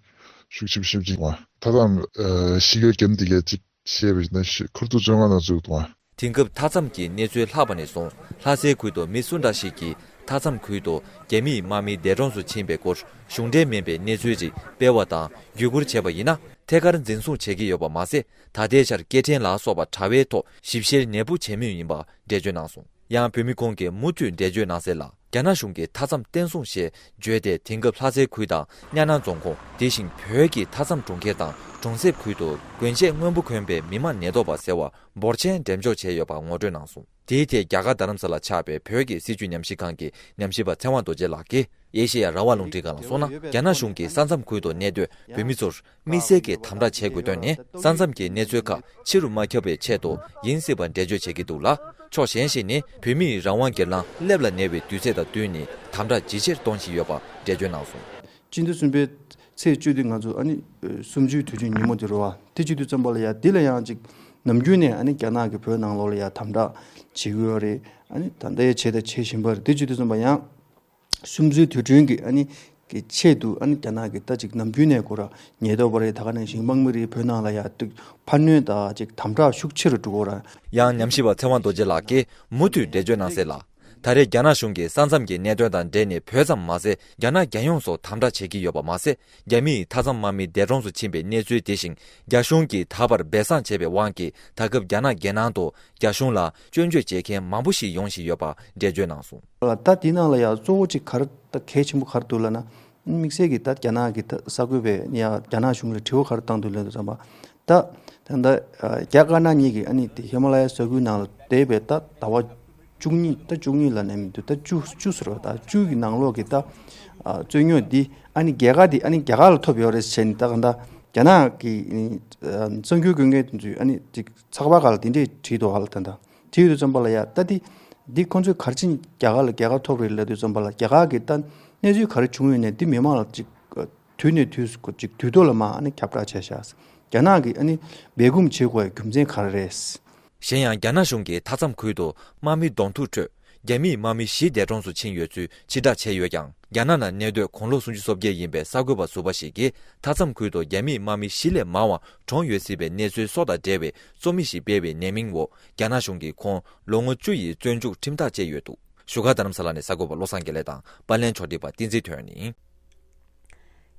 ཤུགས་ཆེ་ཤུགས་ཆེ་བྱེད་ཀྱི་འདུག། མཐའ་མཚམས་ཤི་ཡོད་རྒྱ་མི་དེ་གས་གཅིག་བཤད་པ་ཡིན་ན་ཤི་ཁུལ་དུ་བཅོ་ལྔ་ནང་ཚུད་འདུག། དེང་སྐབས་མཐའ་མཚམས་ཀྱི་གནས་ཚུལ་ལྷག་པ་ནས་བཟུང་ལྷ་སའི་ཁུལ་དུ་མི་སུ་འདྲ་ཞིག་གིས་མཐའ་མཚམས་ཁུལ་དུ་རྒྱ་མིའི་དམག་མི་འདས་གྲོངས་སུ་ཕྱིན་པའི་སྐོར་གཞུང་འབྲེལ་མིན་པའི་གནས་ཚུལ་ཅིག་སྤེལ་བ་དང་བརྒྱུད་བསྐུར་བྱས་པ་ཡིན་ན་ཐད་ཀར་འཛིན་བཟུང་བྱེད་ཀྱི་ཡོད་པ་མ་ཟད། ད་ལྟའི་ཆར་སྐད་འཕྲིན་ལ་སོགས་པ་དྲ་བའི་ཐོག་ཞིབ་བཤེར་ནན་པོ་བྱེད་མུས་ཡིན་པ་འགྲེལ་བརྗོད་གནང་སོང་། ཡང་བོད་མི་ཁོང་གིས་མུ་མཐུད་འགྲེལ་བརྗོད་གནང་གསལ་ལ། རྒྱ་ནག་གཞུང་གིས་མཐའ་མཚམས་བརྟན་སྲུང་ཞེས་བརྗོད་དེ་དེང་སྐབས་ལྷ་སའི་ཁུལ་དང་གཉའ་ནང་རྫོང་ཁོངས་དེ་བཞིན་བོད་ཀྱི་མཐའ་མཚམས་གྲོང་ཁྱེར་དང་གྲོང་གསེབ་ཁུལ་དུ་གྱོན་ཆས་སྔོན་པོ་གོན་པའི་མི་མང་ཉེན་རྟོག་པ་ཟེར་བ་འབོར་ཆེན་འགྲེམས་འཇོག་བྱས་ཡོད་པ་ངོ་སྤྲོད་གནང་སོང་། དེའི་ཐད་རྒྱ་གར་རྡ་རམ་ས་ལར་ཆགས་པའི་བོད་ཀྱི་སྲིད་བྱུས་ཉམས་ཞིབ་ཁང་གི་ཉམས་ཞིབ་པ་ཚེ་དབང་རྡོ་རྗེ་ལགས་ཀྱིས་ཨེ་ཤེ་ཡ་རང་དབང་རླུང་འཕྲིན་ཁང་ལ་གསུངས་ན། རྒྱ་ནག་གཞུང་གིས་ས་མཚམས་ཁུལ་དུ་གནས་སྡོད་བོད་མི་ཚོར་དམིགས་བསལ་གྱི་དམ་དྲག་བྱེད་དགོས་དོན་ནི་ས་མཚམས་ཀྱི་གནས་ཚུལ་ཁག་ཕྱི་རུ་མ་ཁྱབ་པའི་ཆེད་དུ་ཡིན་སྲིད་པ་འགྲེལ་བརྗོད་བྱེད་ཀྱི་འདུག་ལ། ཕྱོགས་གཞན་ཞིག་ནི་བོད་མིའི་རང་དབང་སྒེར་ལངས་སླེབས་ལ་ཉེ་བའི་དུས་ཚོད་དང་བསྟུན་ནས་དམ་དྲག་ཇེ་ཆེར་གཏོང་བཞིན་ཡོད་པ་འགྲེལ་བརྗོད་གནང་སོང་། སྤྱི་ཟླ་གསུམ་པའི་ཚེས་བཅུ་དེ་ང་ཚོ་ཨ་ནི་གསུམ་བཅུའི་དུས་ཆེན་ཉིན་མོ་དེ་རེད་བ། དེ་བྱེད་དུས་ཙམ་པ་ལ་ཡ་འདི་ལ་ཡང་ཅིག་ནམ་རྒྱུན་ནས་ཨ་ནི་རྒྱ་ནག་གིས་བོད་ནང་ལོགས་ལ་ཡ་དམ་དྲག་བྱེད་ཀྱི་ཡོད་རེད། ཨ་ནི་ད་ལྟ་ཡང་བྱེད་དང་བྱེད་བཞིན་པ་རེད། དེ་བྱེད་དུས་ཙམ་པ་ཡང་གསུམ་བཅུའི་དུས་དྲན་གྱི་ཨ་ནི་གི་ཆེད་དུ་ཨ་ནི་རྒྱ་ནག་གིས་ད་ཅིག་ནམ་རྒྱུན་ནས་ཁོ་ར་ཉེན་རྟོག་པ་རེད། ད་ག་ནང་བཞིན་དམག་མི་རེད། བོད་ནང་ལ་ཡ་ཏིག་འཕར་སྣོན་དང་ཅིག་དམ་དྲག་ཤུགས་ཆེ་རུ་འགྲོ་གི་ར། ཡང་ཉམས་ཞིབ་པ་ཚེ་དབང་རྡོ་རྗེ་ལགས་ཀྱིས་མུ་མཐུད་འགྲེལ་བརྗོད་གནང་གསལ་ལ། ད་རེས་རྒྱ་ནག་གཞུང་གིས་ས་མཚམས་ཀྱི་གནད་དོན་དང་འབྲེལ་ནས་བོད་ཙམ་མ་ཟད་རྒྱ་ནག་རྒྱལ་ཡོངས་སུ་དམ་དྲག་བྱེད་ཀྱི་ཡོད་པ་མ་ཟད། རྒྱ་མིས་མཐའ་མཚམས་དམག་མི་འདས་གྲོངས་སུ་ཕྱིན་པའི་གནས་ཚུལ་དེ་བཞིན་རྒྱ་གཞུང་གིས་ད་བར་སྦས་གསང་བྱས་པའི་དབང་གིས་ད་སྐབས་རྒྱ་ནག་རྒྱལ་ནང་དུ་རྒྱ་གཞུང་ལ་སྐྱོན་བརྗོད་བྱེད་མཁན་མང་པོ་ཞིག་ཡོང་བཞིན་ཡོད་པ་འགྲེལ་བརྗོད་གནང་སོང་། ད་དེའི་ནང་ལ་ཡང་གཙོ་བོ་གཅིག་ག་རེ་ད་གལ་ཆེན་པོ་ག་རེ་འདུག་ལབ་ན། དམིགས་བསལ་གྱི་ད་རྒྱ་ནག་གི་ད་གསར་འགོད་པས་ཡང་རྒྱ་ནག་གཞུང་ལ་དྲི་བ་ག་རེ་བཏང་འདུག་ལབ་དུས་ཙམ་པ། ད་ད་ད་རྒྱ་དཀར་ནག་གཉིས་ཀྱི་ཨ་ནི་དེ་ཧི་མ་ལ་ཡའི་ས་ཁུལ་ནང་ལ་བསྡད་པའི་ད་ཟླ་བ་བཅུ་གཉིས་ད་བཅུ་གཉིས་ལབ་ནས་མི་འདུག་ད་བཅུ་བཅུ་ཟེར་བ་ད་བཅུ་གི་ནང་ལོགས་ཀྱི་ད་རྩོད་རྙོག་འདི་ཨ་ནི་རྒྱལ་ཁ་འདི་ཨ་ནི་རྒྱ་གར་ལ་ཐོབ་ཡོད་རེད་ཟེར་ནས་ད་ག་ད་རྒྱ་ནག་གི་གསར་འགྱུར་འགོད་མཁན་དེ་ཚོས་ཨ་ནི་ཅིག་ཚགས་པར་ཁག་ལ་དེ་འདྲས་བྲིས་འདུག་ཧ་ལ་ད་ད། བྲིས་ཡོད་དུས་ཙམ་པ་ལ་ཡ་ད་འདི་འདི་ཁོང་ཚོས་ག་རེ་བྱས་ནས་རྒྱ་གར་ལ་རྒྱལ་ཁ་ཐོབ་རེད་ལབ་དུས་ཙམ་པ་ལ་རྒྱ་གར་གྱི་ད་གནས་ཚུལ་ག་རེ་བྱུང་ཡོད་ནས་འདི་མི་མང་ལ་ཅིག་དུས་ནས་དུས་སུ་ཅིག་དུས་ཐོག་ལ་མ་ཨ་ནི་ཁྱབ་བསྒྲགས་བྱས་ཤག་རྒྱ་ནག་གིས་ཨ་ནི་སྦས་སྐུང་བྱེད་དགོས་པའི་རྒྱུ་མཚན་ག་རེ་རེད། གཞན་ཡང་རྒྱ་ནག་གཞུང་གིས་མཐའ་མཚམས་ཁུལ་དུ་དམག་མི་གདོང་ཐུག་ཁྲོད་རྒྱ་མིའི་དམག་མི་བཞི་འདས་གྲོངས་སུ་ཕྱིན་ཡོད་ཚུལ་ཕྱིར་བསྒྲགས་བྱས་ཡོད་ཀྱང་། རྒྱ་ནག་ནང་གནས་སྡོད་དགུང་ལོ་སུམ་ཅུ་སོ་བརྒྱད་ཡིན་པའི་གསར་འགོད་པ་ཟུར་པ་ཞིག་གིས་མཐའ་མཚམས་ཁུལ་དུ་རྒྱ་མིའི་དམག་མི་བཞི་ལས་མང་བ་གྲོངས་ཡོད་སྲིད་པའི་གནས་ཚུལ་སོགས་དང་འབྲེལ་བའི་རྩོམ་ཡིག་ཞིག་སྤེལ་བའི་ནང་མིང་འོག་རྒྱ་ནག་གཞུང་གིས་ཁོང་ལོ་ངོ་བཅུ་ཡི་བཙོན་འཇུག་ཁྲིམས་ཐག་བཅད་ཡོད་འདུག་བཞུགས་སྒར་རྡ་རམ་ས་ལ་ནས་གསར་འགོད་པ་བློ་བཟང་དགེ་ལེགས་དང་པར་ལེན་ཕྱོགས་སྒྲིག་པ་བསྟན་འཛིན་ཐོན་ཡིན།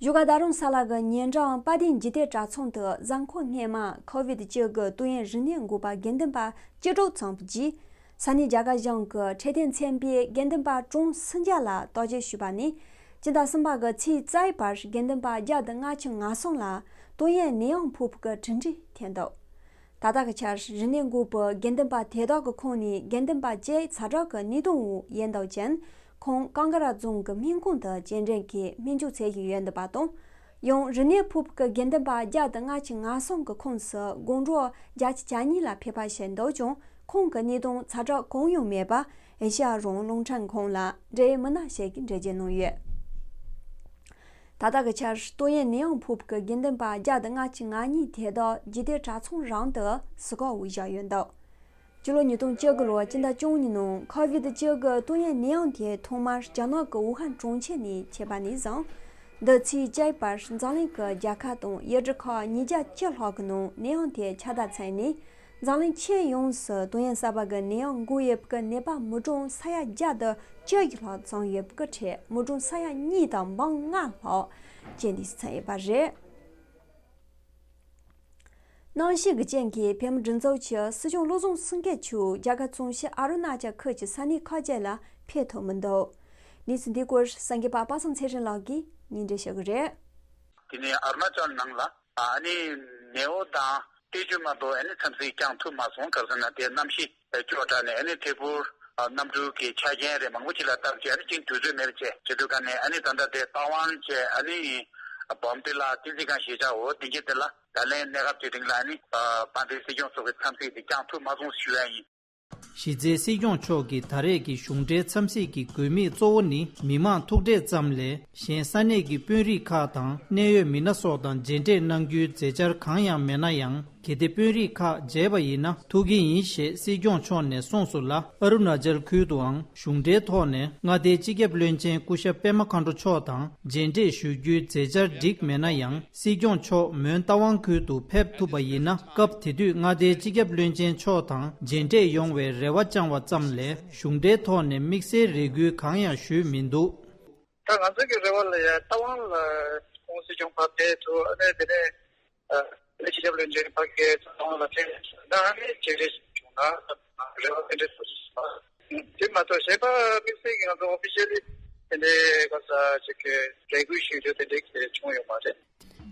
བཞུགས་སྒར་རྡ་རམ་ས་ལ་གི་ཉེ་འགྲམ་དཔལ་ལྡན་འཇིག་རྟེན་གྲྭ་ཚང་དུ་གཟའ་འཁོར་སྔོན་མ་ཁོ་བིད་བཅུ་དགུ་ཏོག་དབྱིབས་རིམས་ནད་འགོས་པ་དགེ་འདུན་པ་བཅུ་དྲུག་ཙམ་གྱིས། ས་གནས་རྒྱ་གར་གཞུང་གི་འཕྲོད་བསྟེན་ཚན་པས་དགེ་འདུན་པ་གྲངས་སུམ་བརྒྱ་ལ་བརྟག་དཔྱད་ཞུས་པ་ནས། སྤྱི་ཟླ་གསུམ་པ་གི་ཚེས་རྩ་བའི་བར་དགེ་འདུན་པ་བརྒྱ་དང་ལྔ་བཅུ་ང་གསུམ་ལ་ཏོག་དབྱིབས་ནད་ཡམས་ཕོག་པའི་གྲུབ་འབྲས་ཐོན་འདུག་ད་ལྟ་གི་ཆར་རིམས་ནད་འགོས་པའི་དགེ་འདུན་པ་དེ་དག་གི་ཁོངས་ནས་དགེ་འདུན་པ་བཅས་ཛ་དྲག་གི་ནད་དུག་འོག་ཡོད་འདུག་ཅིང་། ཁོང་ཀང་ཀ་ར་རྫོང་གི་སྨན་ཁང་དུ་རྗེས་དྲན་གྱི་སྨན་བཅོས་བྱེད་བཞིན་ཡོད་འདུག་པ་དང་། ཡང་རིག་གནས་ཕོག་པའི་དགེ་འདུན་པ་བརྒྱ་དང་ལྔ་བཅུ་ང་གསུམ་གྱི་ཁོངས་སུ་དགོང་དྲོ་བརྒྱད་ཅུ་གྱ་གཉིས་ལ་ཕེབས་པ་བྱས་འདུག་ཀྱང་། ཁོང་གི་གནས་སྟངས་ཚ་དྲག་གང་ཡང་མེད་པ་ཨེ་ཤེ་ཡ་རང་དབང་རླུང་འཕྲིན་ཁང་ལ་འབྲེལ་ཡོད་མི་སྣ་ཞིག་གིས་འགྲེལ་བརྗོད་གནང་ཡོད། ད་ལྟ་གི་ཆར་ཏོག་དབྱིབས་ནད་ཡམས་ཕོག་པའི་དགེ་འདུན་པ་བརྒྱ་དང་ལྔ་བཅུ་ང་གཉིས་དེ་དག་རྒྱུད་སྡེ་གྲྭ་ཚང་རང་དུ་ཟུར་བཀག་འོག་བཞག་ཡོད་འདུག་སྤྱི་ལོ་ཉིས་སྟོང་བཅུ་དགུ་ལོ་སྤྱི་ཟླ་བཅུ་གཉིས་ནང་ཁོ་བིད་བཅུ་དགུ་ཏོག་དབྱིབས་ནད་ཡམས་དེ་ཐོག་མར་རྒྱ་ནག་གི་ཝུ་ཧན་གྲོང་ཁྱེར་ནས་མཆེད་པ་ནས་བཟུང་། འདི་ཚེས་བཅུ་བར་འཛམ་གླིང་གི་རྒྱལ་ཁབ་དང་ཡུལ་གྲུ་ཁག་ཉིས་བརྒྱ་བཅུ་ལྷག་གི་ནང་ནད་ཡམས་དེ་ཁྱབ་གདལ་ཚུགས་ནས། འཛམ་གླིང་ཁྱོན་ཡོངས་སུ་ཏོག་དབྱིབས་གསར་པ་གི་ནད་ཡམས་འགོས་ཡོད་པའི་ནད་པ་མི་གྲངས་ས་ཡ་བརྒྱ་དང་བཅུ་བཞི་ལྷག་ཙམ་ཡོད་པའི་གྲས་མི་གྲངས་ས་ཡ་གཉིས་དང་འབུམ་ལྔ་ལྷག་རྐྱེན་འདས་སུ་ཕྱིན་ཡོད་པ་རེད། གནམ་གཤིས་ཀྱི་རྐྱེན་གྱིས་བོད་མི་སྒྲིག་འཛུགས་ཀྱི་སྲིད་སྐྱོང་བློ་བཟང་སེང་གེ་མཆོག་རྒྱ་གར་གཙང་ཆུ་ཨ་རུ་ན་ཅལ་ཁུལ་གྱི་ས་གནས་ཁག་ཅིག་ལ་ཕེབས་ཐུབ་མི་འདུག་གནས་ཚུལ་འདིའི་སྐོར་གསར་འགོད་པ་པ་སངས་ཚེ་རིང་ལགས་ཀྱིས་སྙན་སྒྲོན་ཞུ་གི་རེད། དེ་ནས་ཨ་རུ་ན་ཅལ་ནང་ལ་ཨ་ནི་ནེའུ་དང་ཏེ་ཅུ་མ་གཏོགས་ཨ་ནི་འཚམས་གཟིགས་བསྐྱངས་ཐུབ་མ་སོང་། ག་རེ་ཟེར་ན་དེ་གནམ་གཤིས་སྐྱོ་དྲགས་ནས་ཨ་ནི་ཐད་འཕུར་གནམ་གྲུ་གི་ཆ་རྐྱེན་རེད་མང་པོ་ཅིག་ལ་བརྟག་བྱས་ཨ་ནི་ཅིག་དུས་ཚོད་མེད་པ་བྱས་བྱེད་དུས་ག་ནས་ཨ་ནི་ད་ལྟ་དེ་རྟ་དབང་བྱས་ཨ་ནི་བོམ་ཏི་ལ་བསྟན་འཛིན་སྒང་གཞིས་ཆགས་འོ་དེ་གྱད་དེ་ལ་ད་ལན་གནས་སྐབས་ཀྱི་རིང་ལ་ཨ་ནི་དཔལ་ལྡན་སྲིད་སྐྱོང་མཆོག་གི་འཚམས་གཟིགས་དེ་བསྐྱངས་ཐུབ་མ་སོང་ཞུ་ཡ་ཡིན། གཞི་རྩའི་སྲིད་སྐྱོང་མཆོག་གིས་ད་རེས་ཀྱི་གཞུང་འབྲེལ་འཚམས་གཟིགས་ཀྱི་དགོས་དམིགས་གཙོ་བོ་ནི་མི་མང་ཐུག་འཕྲད་ཙམ་ལས་གཞན་ས་གནས་ཀྱི་དཔོན་རིགས་ཁག་དང་གནད་ཡོད་མི་སྣ་སོགས་དང་མཇལ་འཕྲད་གནང་རྒྱུའི་མཛད་འཆར་གང་ཡང་མེད་ན་ཡང་། གལ་ཏེ་དཔོན་རིགས་ཁག་མཇལ་བ་ཡིན་ན་ཐུག་གི་ཡིན་ཞེས་སྲིད་སྐྱོང་མཆོག་ནས་གསུངས་སོང་ལ། ཨ་རུ་ན་ཅལ་ཁུལ་དུའང་གཞུང་འབྲེལ་ཐོག་ནས་མངའ་སྡེའི་སྤྱི་ཁྱབ་བློན་ཆེན་སྐུ་ཞབས་པད་མ་མཁའ་འགྲོ་མཆོག་དང་མཇལ་འཕྲད་ཞུ་རྒྱུའི་མཛད་འཆར་བསྒྲིགས་མེད་ན་ཡང་། སྲིད་སྐྱོང་མཆོག་མོན་རྟ་དབང་ཁུལ་དུ་ཕེབས་ཐུབ་པ་ཡིན་ན། སྐབས་དེ་དུས་མངའ་སྡེའི་སྤྱི་ཁྱབ་བློན་ཆེན་མཆོག་དང་མཇལ་འཕྲད་ཡོང་བའི་རེ་བ་བཅངས་པ་ཙམ་ལས་གཞུང་འབྲེལ་ཐོག་ནས་དམིགས་བསལ་རེ་སྐུལ་གང་ཡང་ཞུས་མི་འདུག་ད་ང་ཚོ་གི་རེ་བ་ལ་ཡ་རྟ་དབང་ལ་ཁོང་སྲིད་སྐྱོང་ཕར་ཕེབས་ཐུབ། ཨ་ནི་དེ་ནས་ཨ་སྤྱི་ཁྱབ་བློན་ཆེན་ཕར་ཕེབས་ཐུབ། རྟ་དབང་ལ་ཕེབས་ཐུབ་ན་ཨ་ནི་མཇལ་འཕྲད་བྱུང་ན་རེ་བ་དེ་འདྲ་ཐུབ་སོང་། དེ་མ་གཏོགས་གཞན་པ་དམིགས་བསལ་གྱི་ང་ཚོ་ཨོ་ཕི་ཤལ་ལི་དེ་འདྲའི་ག་ས་ཅིག་གི་རེ་སྐུལ་ཞུ་རྒྱུ་དེ་འདྲའི་གི་བྱུང་ཡོད་མ་རེད།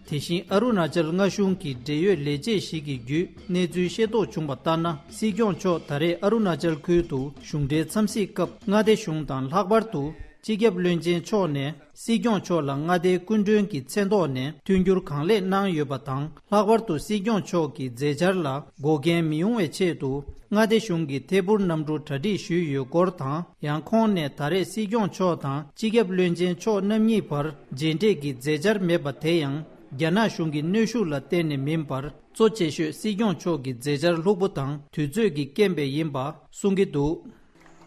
དེ་བཞིན་ཨ་རུ་ན་ཅལ་མངའ་གཞུང་གི་འབྲེལ་ཡོད་ལས་བྱེད་ཞིག་གིས་བརྒྱུད་གནས་ཚུལ་ཤེས་རྟོགས་བྱུང་བ་ལྟར་ན། སྲིད་སྐྱོང་མཆོག་ད་རེས་ཨ་རུ་ན་ཅལ་ཁུལ་དུ་གཞུང་འབྲེལ་འཚམས་གཟིགས་སྐབས་མངའ་སྡེ་གཞུང་དང་ལྷག་པར་དུ་སྤྱི་ཁྱབ་བློན་ཆེན་མཆོག་ནས་སྲིད་སྐྱོང་མཆོག་ལ་མངའ་སྡེའི་སྐུ་མགྲོན་གྱི་མཚན་ཐོག་ནས་མཐུན་འགྱུར་གང་ལེགས་གནང་ཡོད་པ་དང་། ལྷག་པར་དུ་སྲིད་སྐྱོང་མཆོག་གི་མཛད་འཆར་ལ་འགོག་རྐྱེན་མི་ཡོང་བའི་ཆེད་དུ་མངའ་སྡེ་གཞུང་གིས་ཐད་འཕུར་གནམ་གྲུ་གྲ་སྒྲིག་ཞུས་ཡོད་སྐོར་དང་། ཡང་ཁོང་ནས་ད་རེས་སྲིད་སྐྱོང་མཆོག་དང་སྤྱི་ཁྱབ་བློན་ཆེན་མཆོག་རྣམ་གཉིས་བར་མཇལ་འཕྲད་ཀྱི་མཛད་འཆར་མེད་པ་དེ་ཡང་རྒྱ་ནག་གཞུང་གི་གནོན་ཤུགས་ལ་བརྟེན་ནས་མིན་པར། གཙོ་ཆེ་ཤོས་སྲིད་སྐྱོང་མཆོག་གི་མཛད་འཆར་ལྷུག་པོ་དང་དུས་ཚོད་ཀྱི་རྐྱེན་པས་ཡིན་པ་གསུང་གི་འདུག་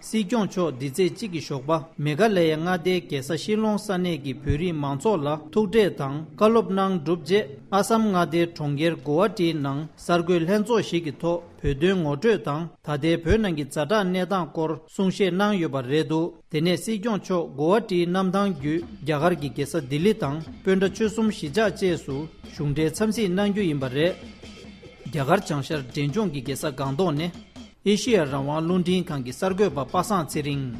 སྲིད་སྐྱོང་མཆོག་འདི་ཚེས་གཅིག་གི་ཞོགས་པ་མེ་གྷ་ལ་ཡའི་མངའ་སྡེའི་རྒྱལ་ས་ཤི་ལོང་ས་གནས་ཀྱི་བོད་རིགས་མང་ཚོགས་ལ་ཐུག་འཕྲད་དང་བཀའ་སློབ་གནང་གྲུབ་རྗེས། ཨ་སམ་མངའ་སྡེའི་གྲོང་ཁྱེར་གོ་ཝ་ཊིའི་ནང་གསར་འགོད་ལྷན་ཚོགས་ཤིག་གི་ཐོག་བོད་དོན་ངོ་སྤྲོད་དང་། ད་ལྟའི་བོད་ནང་གི་ཛ་དྲག་གནས་སྟངས་སྐོར་གསུང་བཤད་གནང་ཡོད་པ་རེད་འདུག་དེ་ནས་སྲིད་སྐྱོང་མཆོག་གོ་ཝ་ཊིའི་གནམ་ཐང་བརྒྱུད་རྒྱ་གར་གྱི་རྒྱལ་ས་ལྡི་ལི་དང་སྤོན་ཊ་ཆོལ་གསུམ་གཞིས་ཆགས་བཅས་སུ་གཞུང་འབྲེལ་འཚམས་གཟིགས་གནང་རྒྱུ་ཡིན་པ་རེད། རྒྱ་གར་བྱང་ཤར་འབྲས་ལྗོངས་ཀྱི་རྒྱལ་ས་སྒང་ཏོག་ནས་ཨེ་ཤེ་ཡ་རང་དབང་རླུང་འཕྲིན་ཁང་གི་གསར་འགོད་པ་པ་སངས་ཚེ་རིང་།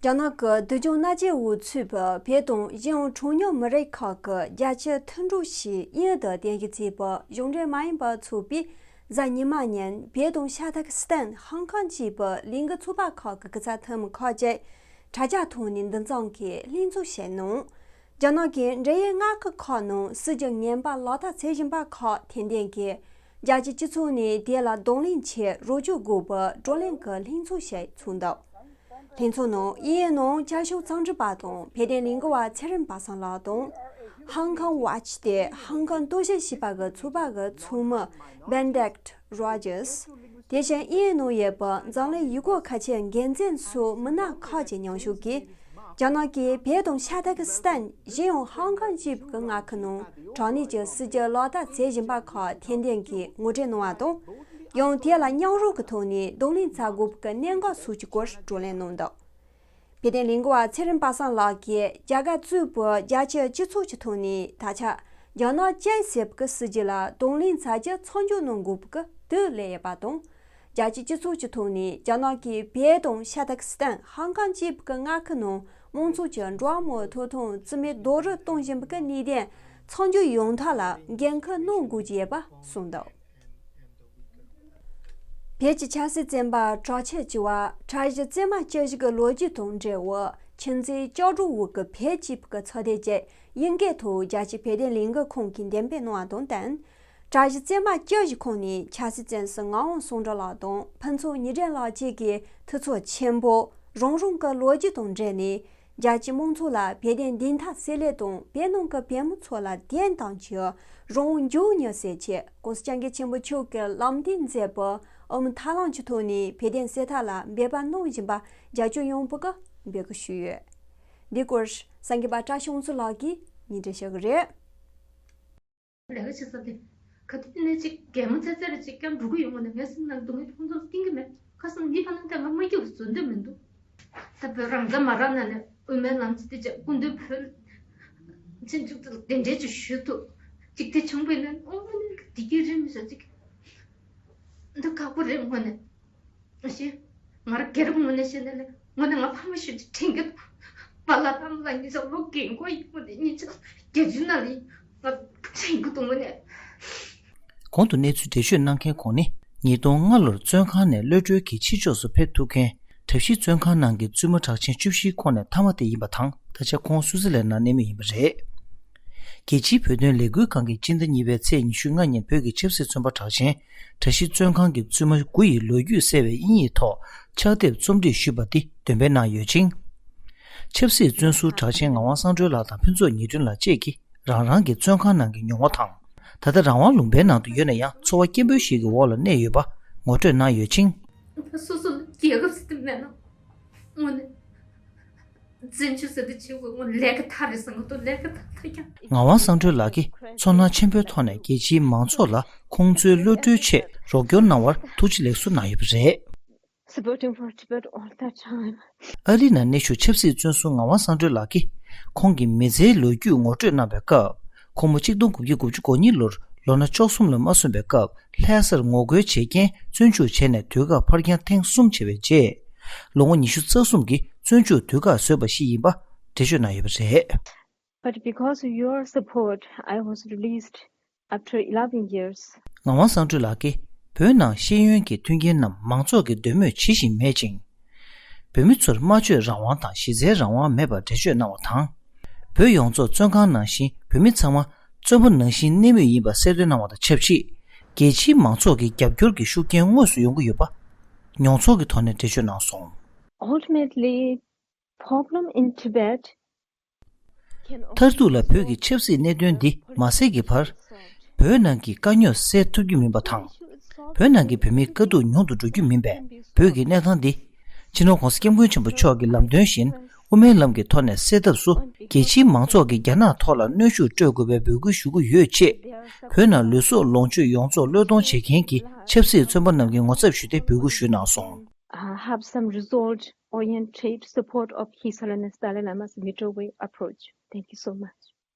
རྒྱ་ནག་གི་སྡུག་སྦྱོང་མནར་གཅོད་འོག་ཚུད་པའི་བོད་དང་གཞན་ཡང་གྲངས་ཉུང་མི་རིགས་ཁག་གི་རྒྱ་ཆེའི་མཐུན་གྲོགས་ཞེས་དབྱིན་ཡིག་ཏུ་གཏན་འཁེལ་བྱས་པའི་གཞུང་འབྲེལ་མ་ཡིན་པའི་ཚོགས་པས་གཟའ་ཉི་མ་ཉིན་བོད་དང་ཤར་ཏུར་ཀི་སི་ཐན། ཧང་ཀང་བཅས་པའི་ལས་འགུལ་ཚོགས་པ་ཁག་གི་སྐུ་ཚབ་འཐུས་མི་ཁག་ཅིག་དྲ་རྒྱ་ཐོག་ནས་འདུ་འཛོམས་ཀྱིས་ལྷན་ཚོགས་བྱས་གནང་། རྒྱ་ནག་གི་འབྲེལ་ཡོད་མངའ་ཁུལ་ཁག་ནང་སྲིད་ཇུས་ངན་པ་ལག་བསྟར་བྱེད་བཞིན་པ་ཁག་ཐེར་འདོན་གྱིས། རྒྱལ་སྤྱིའི་སྤྱི་ཚོགས་ནས་དེ་ལ་གདོང་ལེན་ཆེད་རོགས་སྐྱོར་དགོས་པའི་བགྲོ་གླེང་གི་ལྷན་ཚོགས་ཤིག་ཚོགས་འདུག་ལྷན་ཚོགས་ནང་དབྱིན་ཡིག་ནང་བསྐྱར་ཞིབ་གཙང་སྒྲིག་པ་དང་བོད་དོན་ལས་འགུལ་བ་ཚེ་རིང་པ་སངས་ལགས་དང་། ཧང་ཀང་ཝ་ཆི་སྟེ་ཧང་ཀང་རྟོག་ཞིབ་བྱེད་པ་གི་ཚོགས་པ་གི་ཚོགས་མི་བེན་ཌིག་རོ་ཇར་སི། དེ་བཞིན་དབྱིན་ཡིག་ནང་ཡོད་པའི་འཛམ་གླིང་ཡུལ་སྐོར་མཁས་ཆེན་འགན་འཛིན་སོགས་མི་སྣ་ཁག་ཅིག་མཉམ་ཞུགས་ཀྱིས། རྒྱ་ནག་གིས་བོད་དང་ཤར་ཏུར་ཀི་སི་ཐན། གཞན་ཡང་ཧང་ཀང་བཅས་ཀྱི་མངའ་ཁུལ་ནང་དྲག་གནོན་གྱི་སྲིད་ཇུས་ལག་བསྟར་བྱེད་བཞིན་པ་ཁག་ཐེར་འདོན་གྱིས་ངོ་སྤྲོད་གནང་བ་དང་། ཡང་དེ་ལ་མཉམ་རུབ་ཀྱི་ཐོག་ནས་གདོང་ལེན་བྱ་དགོས་པའི་གནད་འགག་སོགས་ཀྱི་སྐོར་བགྲོ་གླེང་གནང་འདུག་བོད་དོན་ལས་འགུལ་བ་ཚེ་རིང་པ་སངས་ལགས་ཀྱིས་རྒྱ་གར་གཙོས་པའི་རྒྱ་ཆེའི་སྤྱི་ཚོགས་ཀྱི་ཐོག་ནས་ད་ཆ་རྒྱ་ནག་གཅིག་ཟེར་བའི་སྲིད་ཇུས་ལ་གདོང་ལེན་བྱ་རྒྱུ་མཚམས་འཇོག་གནང་དགོས་པའི་དུས་སླེབས་ཡོད་པ་དང་། རྒྱལ་སྤྱིའི་སྤྱི་ཚོགས་ཀྱི་ཐོག་ནས་རྒྱ་ནག་གིས་བོད་དང་ཤར་ཏུར་ཀི་སི་ཐན། ཧང་ཀང་བཅས་ཀྱི་མངའ་ཁུལ་ནང་མང་ཚོགས་ཀྱི་འགྲོ་བ་མིའི་ཐོབ་ཐང་རྩིས་མེད་རྡོག་རོལ་གཏོང་བཞིན་པའི་གནད་དོན་མཚམས་འཇོག་ཡོང་ཐབས་ལ་འགན་འཁུར་གནང་དགོས་ཀྱི་ཡོད་པ་གསུངས་འདུག་བོད་ཀྱི་ཆབ་སྲིད་བཙོན་པ་གྲགས་ཆེ་བྱུང་བ་གྲྭ་བཞི་བཙོན་མ་བཅུ་བཞི་གི་ལོ་རྒྱུས་དང་འབྲེལ་བའི་ཁྱིམ་མཚེས་ལྕགས་སྒྲོག་འོག་གི་བོད་ཅེས་པའི་ཚོགས་སྡེ་བཅས་དབྱིན་སྐད་ཐོག་རྒྱལ་སྤྱིའི་བོད་དོན་ལས་འགུལ་ཁང་གིས་འགྲེམས་སྤེལ་གནང་བ་དང་བསྟུན། གྲྭ་བཞི་བཙོན་མ་བཅུ་བཞི་ཁོངས་ནས་ཆབ་སྲིད་བཙོན་ཟུར་ངག་དབང་གསང་གྲགས་ལགས་དང་ཕུན་ཚོགས་ཉི་སྒྲོན་ལགས་བཅས་ཀྱི་འཐུས་ཚབ་ཆེན་པོ་རང་རང་གི་ལོ་རྒྱུས་དང་འབྲེལ་ནས། རྒྱལ་སྤྱིའི་མང་ཚོགས་ལ་བོད་དོན་བདེན་མཐའ་གསལ་སླད་དང་བོད་ནང་གི་བོད་མི་ཚོ་ལ་བདེན་དང་བརྒྱུད་རང་དབང་མགྱོགས་མྱུར་སེལ་ཆེད་༸གོང་ས་༸སྐྱབས་མགོན་ཆེན་པོ་མཆོག་གིས་ལམ་སྟོན་མཛད་པའི་ཨོམ་ཐབས་ལམ་གྱི་ཐོག་ནས་བོད་དོན་གསལ་ཐབས་ལ་འབད་པ་གནང་བཞིན་པ་རྒྱ་ཁྱོན་ཡོངས་པོ་གིས་འབོད་སྐུལ་ཞུས་ཡོད། འདི་སྐོར་གསར་འགོད་པ་བཀྲ་ཤིས་དབང་ཕྱུག་ལགས་ཀྱིས་སྙན་སྒྲོན་ཞུ་གི་རེད། ལས་ཀ་བྱེད་ས་དེ། ག་དུས་ནས་ཅིག་གད་མོ་ཚ་ཚ་རེ་ཅིག་ཀྱང་འགྲོ་གི་ཡོང་བ་ནས་ངའི་སེམས་ནང་སྡུག་བསྔལ་ཁོང་ཚོར་བསྟན་གི་མེད། ཁ་སང་ནི་ཕ་ནང་དེ་ང་མ་སྐྱིད་པ་བཟོ་འདོད་མི་འདུག་ད་བོད་རང་ཚ་མ་རག་ན་ནས་དབུ་མའི་ལམ་ཚེ་དེ་ཅག་སྐུ་མདུན་བོད་ཆེན་བཅུ་དེ་འདྲས་ཅིག་ཞུ་ཐུབ་ཅིག་དེ་བྱུང་བས་ན་ཨོ་མ་ནི་བདེ་སྐྱིད་རེད་མི་ཤ་ཅིག་འདི་ཁག་པོ་རེད་དངོས་གནས། ཨ་ཤེ། ང་རང་སྒེར་ངོས་ནས་བཤད་ན་ལས་དངོས་གནས་ང་ཕ་མ་ཞུ་ཅིག་དྲན་གི་འདུག་པཱ་ལགས་ཕ་མ་ལགས་གཉིས་ཆ་ལོ་རྒན་གོག་ཡིན་དངོས་གནས་གཉིས་ཆ་བརྒྱད་ཅུ་ན་ལ་ཡིན་ང་དྲན་གི་འདུག་དངོས་གནས། གོང་དུ་གནས་ཚུལ་འགྲེལ་བརྗོད་གནང་མཁན་ཁོང་ནི་ཉིས་སྟོང་ལྔ་ལོར་བཙོན་ཁང་ནས་གློད་གྲོལ་གྱིས་ཕྱི་ཕྱོགས་སུ་ཕེབས་ཐུབ་མཁན་གྲྭ་བཞི་བཙོན་ཁང་ནང་གི་བཙུན་མ་གྲགས་ཅན་བཅུ་བཞིའི་ཁོངས་ནས་མཐའ་མ་དེ་ཡིན་པ་དང་ད་ཆ་ཁོང་སུའུ་ཙེར་ལན་ནང་གནས་མུས་ཡིན་པ་རེད། རྒྱལ་སྤྱིའི་བོད་དོན་ལས་འགུལ་ཁང་གིས་སྤྱི་ཟླ་གཉིས་པའི་ཚེས་ཉི་ཤུ་ལྔ་ཉིན་བོད་ཀྱི་ཆབ་སྲིད་བཙོན་པ་གྲགས་ཅན་གྲྭ་བཞི་བཙོན་ཁང་གི་བཙུན་མ་དགུ་ཡི་ལོ་རྒྱུས་གསལ་བའི་དབྱིན་ཡིག་ཐོག་ཕྱག་དེབ་རྩོམ་སྒྲིག་ཞུས་པ་འདི་འདོན་སྤེལ་གནང་ཡོད་ཅིང་། ཆབ་སྲིད་བཙོན་ཟུར་གྲགས་ཅན་ངག་དབང་གསང་སྒྲོལ་ལགས་དང་ཕུན་ཚོགས་ཉི་སྒྲོན་ལགས་བཅས་ཀྱིས་རང་རང་གི་བཙོན་ཁང་ནང་གི་མྱོང་བ་དང་། ད་ལྟ་རང་དབང་ལུང་པའི་ནང་དུ་ཡོད་ན་ཡང་འཚོ་བ་སྐྱིན་པོ་ཞིག་གི་འོག་ལ་གནས་ཡོད་པ་ངོ་སྤྲོད་གནང་ཡོད་ཅིང་། སོ་སོ་ལ་རྒྱལ་ཁབ་ཟེར་དེ་མེད་ན་དངོས་གནས། བཙན་བྱོལ་ཟེར་དེ་བྱེད་དགོས་ངོ་ལས་ཀ་མཐའ་རེད་བསམ་གི་འདུག་ལས་ཀ་མཐའ་མཐའ་ཀྱང་། ངག་དབང་གསང་སྒྲོལ་ལགས་ཀྱིས་ཚོར་སྣང་ཆེན་པོའི་ཐོག་ནས་རྒྱལ་སྤྱིའི་མང་ཚོགས་ལ་ཁོང་ཚོའི་གློད་གྲོལ་ཆེད་རོགས་སྐྱོར་གནང་བར་ཐུགས་རྗེ་ལེགས་གསོལ་གནང་ཡོད་པ་རེད། Supporting for Tibet all the time. ཨ་རི་ནང་གནས་བཞུགས་ཆབ་སྲིད་བཙོན་ཟུར་ངག་དབང་གསང་སྒྲོལ་ལགས་ཀྱིས་ཁོང་གི་མི་ཚེའི་ལོ་རྒྱུས་ངོ་སྤྲོད་གནང་བའི་སྐབས། ཁོང་མོ་གཅིག་སྟོང་དགུ་བརྒྱ་དགུ་བཅུ་གོ་གཉིས་ལོར་ལོ་ན་བཅུ་གསུམ་ལ་མ་སོན་པའི་སྐབས་ལྷ་སར་ངོ་རྒོལ་བྱེད་རྐྱེན་བཙོན་འཇུག་བྱས་ནས་དུས་བཀག་འཕར་འགྱངས་ཐེངས་གསུམ་བྱས་པའི་རྗེས། ལོ་ངོ་ཉི་ཤུ་རྩ་གསུམ་གྱི་བཙོན་འཇུག་དུས་བཀག་བཟོས་པ་ཞིག་ཡིན་པ་འགྲེལ་བརྗོད་གནང་ཡོད་པ་རེད། But because of your support, I was released after eleven years. ངག་དབང་གསང་སྒྲོལ་ལགས་ཀྱིས་བོད་ནང་ཤེས་ཡོན་གྱི་མཐུན་རྐྱེན་རྣམས་མང་ཚོགས་ཀྱི་འདོད་མོས་ཇི་བཞིན་མེད་ཅིང་། བོད་མི་ཚོར་སྨྲ་བརྗོད་རང་དབང་དང་གཞི་རྩའི་རང་དབང་མེད་པར་འགྲེལ་བརྗོད་གནང་བ་དང་། བོད་ཡོངས་རྫོགས་བཙོན་ཁང་ནང་བཞིན་བོད་མི་ཚང་མ་བཙོན་པ་ནང་བཞིན་གནས་མུས་ཡིན་པ་གསལ་སྟོན་གནང་བ་དང་ཆབས་ཅིག་རྒྱལ་སྤྱིའི་མང་ཚོགས་ཀྱི་རྒྱབ་སྐྱོར་གྱི་ཤུགས་རྐྱེན་དངོས་སུ་ཡོང་གི་ཡོད་པ་མྱོང་ཚོར་གྱི་ཐོག་ནས་འགྲེལ་བརྗོད་གནང་སོང་། Ultimately, problem in Tibet མཐར་ཐུག་ལ་བོད་ཀྱི་ཆབ་སྲིད་གནད་དོན་འདི་མ་སེལ་གྱི་བར། བོད་ནང་གི་དཀའ་རྙོག་སེལ་ཐུབ་རྒྱུ་མིན་པ་དང་། བོད་ནང་གི་བོད་མིའི་དཀའ་སྡུག་ཉུང་དུ་འགྲོ་རྒྱུ་མིན་པས་བོད་ཀྱི་གནས་སྟངས་འདི། སྤྱི་ནོར་༸གོང་ས་༸སྐྱབས་མགོན་ཆེན་པོ་མཆོག་གི་ལམ་སྟོན་བཞིན་དབུ་མའི་ལམ་གྱི་ཐོག་ནས་སེལ་ཐབས་སུ་རྒྱལ་སྤྱིའི་མང་ཚོགས་ཀྱིས་རྒྱ་ནག་ཐོག་ལ་གནོན་ཤུགས་སྤྲོད་དགོས་པའི་འབོད་སྐུལ་ཞུ་གི་ཡོད་ཅེས། བོད་ནང་ལུས་སྲོག་ལོངས་སྤྱོད་ཡོངས་རྫོགས་བློས་གཏོང་བྱེད་མཁན་གྱི་ཆབ་སྲིད་བཙོན་པ་རྣམས་ཀྱི་ངོ་ཚབ་ཞུས་ཏེ་འབོད་སྐུལ་ཞུས་གནང་སོང་། Uh, have some result oriented support of His Holiness Dalai Lama's Middle Way approach. Thank you so much.